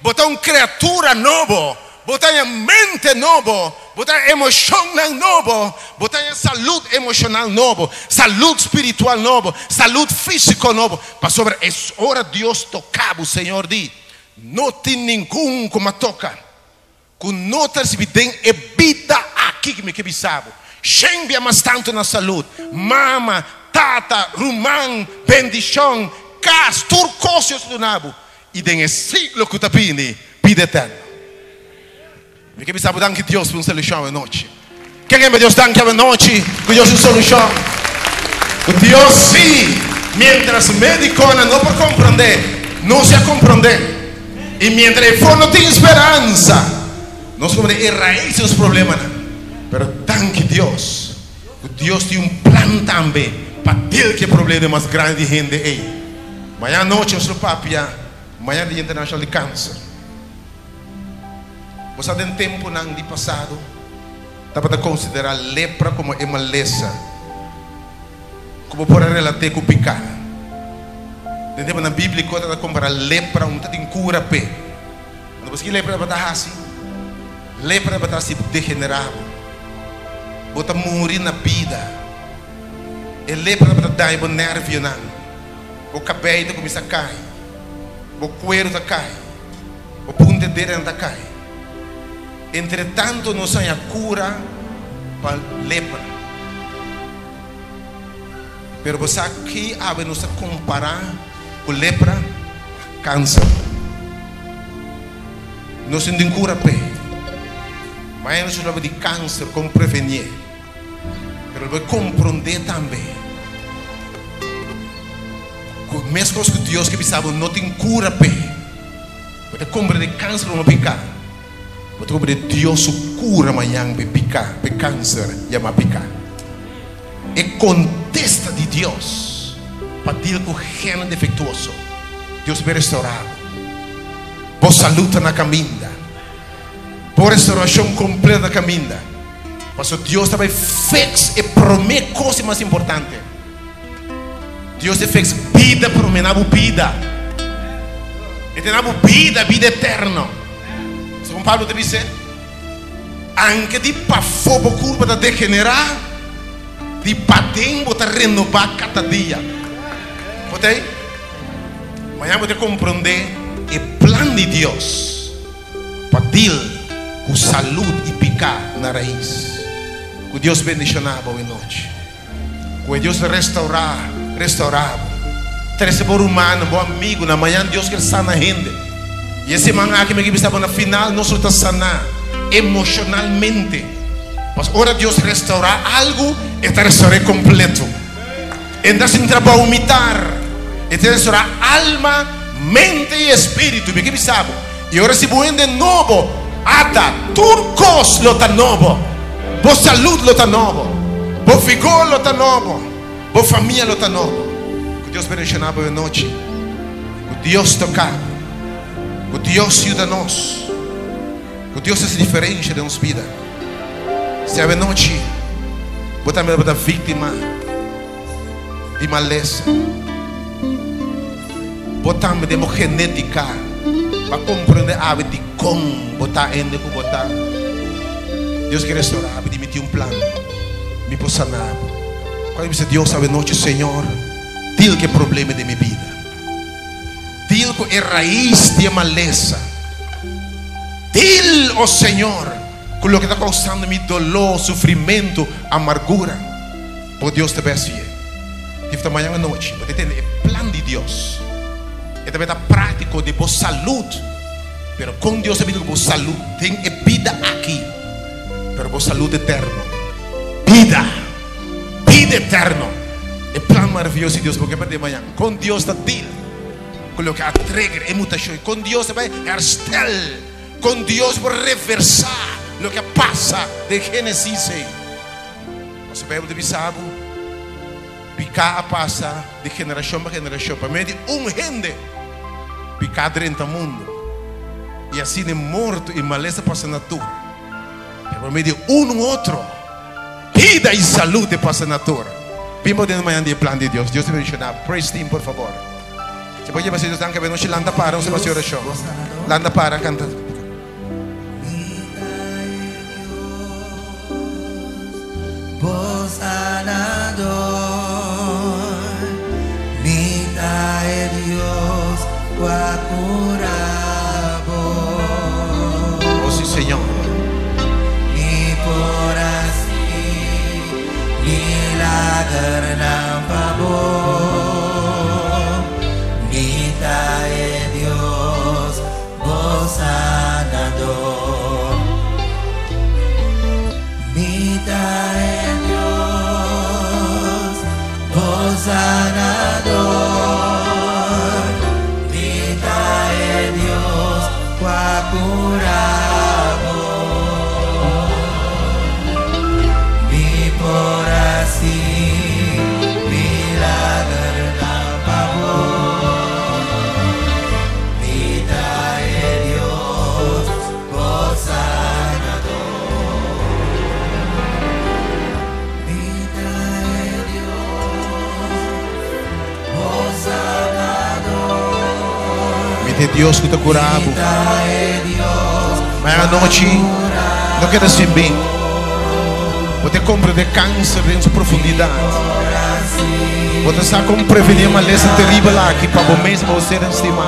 Bo ta un kreatura nobo. Bo ta haña mente nobo. Bo ta haña emoshonnan nobo. Bo ta haña salud emoshonal nobo, salud spiritual nobo, salud físiko nobo. Pasobra es ora Dios toka bo, Señor di, No tin ningun ku m'a toka ku no ta risibi den e bida aki ku mi ke bisa bo. Shen bia mas tantu na salud, mama, tata, ruman, bendishon, kas, tur kos Dios ta duna bo i den e siglo ku ta bini, bida eterno. Mi ke bisa bo danki Dios pa un solushon awe nochi. Ken hemba Dios danki awe nochi ku Dios un solushon? Ku Dios si, mientras medikonan no por komprondé, nos ya komprondé. I mientras e for no tin speransa, nos komprondé e rais di nos problemanan. Pero danki Dios ku Dios tin un plan tambe pa deal ku e problema mas grandi di hende ei. Mañana nochi nos lo papia mañana Dia Internashonal di Kanser. Bo sa den tempunan di pasado tabata konsiderá lepra komo e malesa ku bo por a relat'é ku piká. Den tempunan bíbliko tabata kompará lepra un ta tin kura p'e. Anto bo sa ki lepra tabata hasi? Lepra tabata hasi bo degenerá bo. Bo ta muri na bida. E lepra tabata daña bo nèrvionan. Bo kabei ta kuminsá kai. Bo kueru ta kai. Bo punta e dedenan ta kai. Entretanto nos haña kura pa lepra. Pero bo sa ki awe nos ta kompará ku lepra? Kanser. Nos no tin kura p'e. Mañana nos lo habla di kanser, kon prevenié. Pero lo bo komprondé tambe ku meskos ku Dios ke bisa bo no tin kura p'e. Bo ta komprendé kanser como piká. Bo ta komprendé Dios su kura mañan p'e piká, p'e kanser yamá piká. E kontesta di Dios pa deal ku hende defektuoso. Dios por restourá bo. Bo salud ta na kaminda. Bo restaurashon kompleto ta na kaminda. Pasobra Dios ta bai fix e promé kos di mas importante. Dios ta fix bida promé na bo bida. E ta na bo bida, bida eterno. Segun Pablo ta bisa, anke di pafó bo kurpa ta degenerá, Di paden bo ta renobá kada dia. Bo ta ei? Mañana bo ta komprondé e plan di Dios pa deal ku salud i piká na rais. Ku Dios bendishoná bo awe nochi. Ku e Dios ta restaurá, restaurá bo. Trese bo rumannan, bo amigunan. Mañana Dios kier sana hende. I e siman aki mi a bisa bo na final nos lo ta saná emoshonalmente. Pasobra ora Dios restaurá algu, e ta restaur'é kompleto. E no ta hasi un trabou mitar. E ta restaurá alma, mente i espíritu. Mi ke bisa bo, i ora si bo hende nobo, ata tur kos lo ta nobo. Bo salud lo ta nobo. Bo vigor lo ta nobo. Bo famia lo ta nobo. Ku Dios bendishoná bo e nochi. Ku Dios toká bo. Ku Dios yuda nos. Ku Dios hasi diferensha den nos bida. Si awe nochi bo tambe tabata víktima di malesa, bo tambe den bo genétika pa komprendé awe dikon bo ta hende ku bo ta. Dios ke restorá bo di mi tin un plan, mi por saná bo. Kuando mi bisa Dios awe nochi, Señor, deal ku e problema den mi bida. Deal ku e rais di e malesa. Deal, o Señor, ku loke ta kousando mi doló, sufrimentu, amargura. Bo Dios ta bai hasié. Dif ta mañan anochi bo ta tende e plan di Dios. E ta bai ta práktiko di bo salud. Pero kon Dios ta bini ku bo salud den e bida aki? Pero bo salud eterno. Bida! Bida eterno! E plan maravioso di Dios bo ke perdé mañan. Kon Dios ta deal ku loke a trigger e mutashon? Kon Dios ta bai herstel? Kon Dios por reversá loke a pasa den Génesis ei? Pasobra Beibel ta bisa bo, piká a pasa di generashon pa generashon. Pa medio di un hende, piká a drenta mundu, i asina e morto i malesa a pasa na tur. Pero pa medio di un otro, bida i salud e pasa na tur. Bin bo den mañana di e plan di Dios. Dios ta bendiciona bo. Praise team, por favor. Si bo yeba Dios danki, awe nochi lanta para, nos ta haci oracion. Lanta para, canta. Mi ta e Dios, bo sanador. Mi ta e Dios ku a kura bo. Oh si Señor. Mi por hasi milagernan pa bo. Mi ta e Dios, bo sanador. Mi ta e Dios, bo sanador. Mi ta e Dios ku a kura bo. Mi por hasi milagernan pa bo. Mi ta e Dios, bo sanador. Mi ta e Dios, bo sanador. Mi ta e Dios ku ta kura bo. Mi ta e Dios, Mañana anochi no keda sin bin. Bo ta komprendé kanser den su profundidat. Bo ta sa kon prevení e malesa teribel aki pa bo mes i pa bo sernan stimá.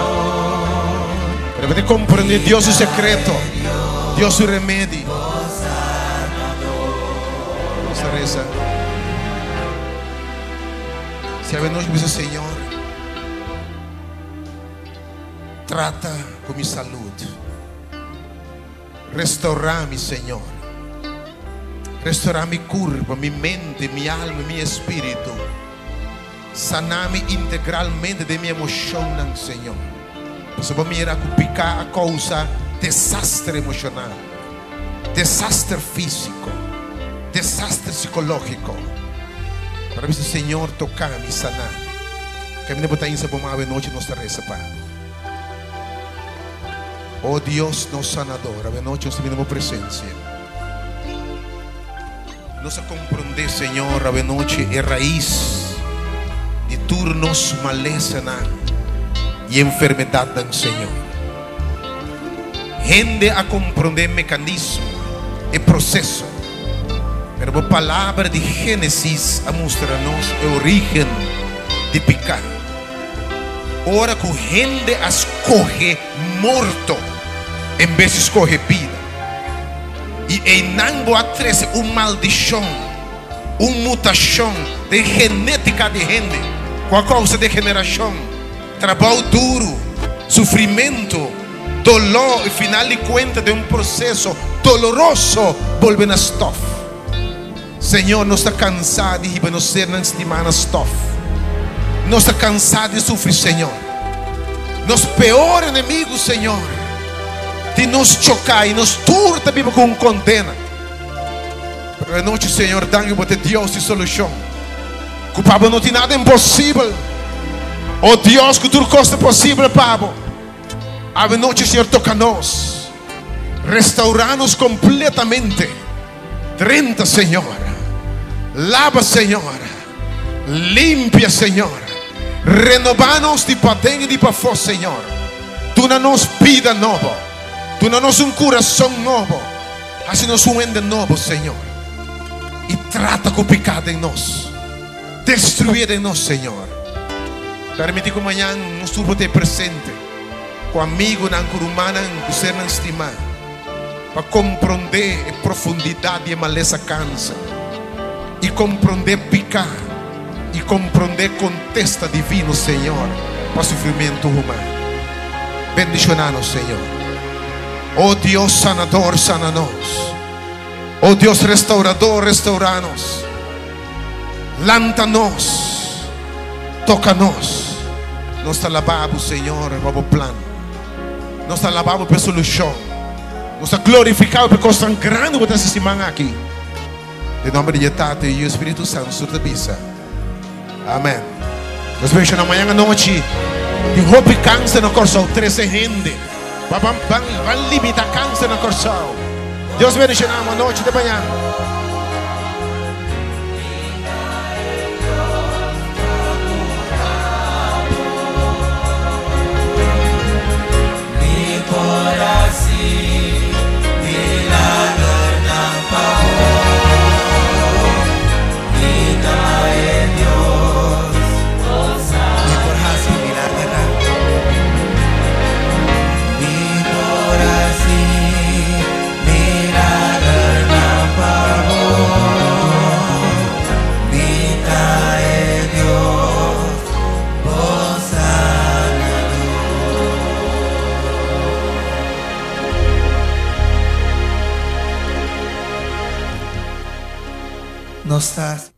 Pero bo ta komprendé Dios su sekreto, Dios su remedi. Nos ta resa. Si awe nochi bo bisa, Señor, trata ku mi salud. Restaurá mi, Señor. Restaurá mi kurpa, mi mente, mi alma i mi espíritu. Saná mi integralmente den mi emoshonnan, Señor. Pasobra bo mira ku piká a kousa desaster emoshonal, desaster físiko, desaster sikológiko. Pero a bisa, Señor, toká mi, saná mi. Kaminda bo ta insa bo man awe nochi nos ta resa pa bo. O Dios nos Sanador, awe nochi nos ta bini na bo presencia. Nos a comprende, Señor, awe nochi e rais di tur nos malesanan y enfermedadnan, Señor. Hende a comprende e mecanismo, e proceso. Pero bo palabra di Génesis a mustra nos e orígen di piká. Ora ku hende a skohe morto en bes di skohe bida. I einan bo a trese un maldishon, un mutashon den genétika di hende ku a kousa degenerashon, trabou duru, sufrimentu, doló i final di kuenta den un proseso doloroso bolbe na stòf. Señor, nos ta kansá di hiba nos sernan stimá na stòf. Nos ta kansá di sufri, Señor. Nos peor enemigu, Señor, tin nos choká i nos tur ta biba ku un kondena. Pero e nochi, Señor, danki bo ta e Dios di solushon, ku pa bo no tin nada imposibel. O Dios, ku tur kos ta posibel pa bo. Awe nochi, Señor, toka nos. Restaurá nos kompletamente. Drenta, Señor. Laba, Señor. Limpia, Señor. Renobá nos di paden i di pafó, Señor. Duna nos bida nobo. Duna nos un kurason nobo. Hasi nos un hende nobo, Señor. I trata ku piká den nos. Destruí den nos, Señor. Permití ku mañan nos tur por ta presente ku amigunan, ku rumannan, ku sernan stimá, pa komprondé e profundidat di e malesa kanser i komprondé piká i komprondé kontesta divino, Señor, pa sufrimentu humano. Bendishoná nos, Señor. O Dios sanador, sana nos. O Dios restaurador, restaurá nos. Lanta nos, toka nos. Nos ta alabá bo, Señor, pa bo plan. Nos ta alabá bo pa e solushon. Nos ta glorifiká bo pa e kosnan grandi ku bo ta hasi siman aki. Den nòmber di e Tata, e Yu i e Spiritu Santu tur ta bisa, Amèn. Nos menshoná mañan anochi tin hopi kanser na Kòrsou, trese hende. Ban ban ban limita kanser na Kòrsou. Dios bendishoná bo anochi te mañan. Mi por hasi milagernan. Mi por hasi milagernan pa bo. Mi ta e Dios, bo Sanador. Nos ta.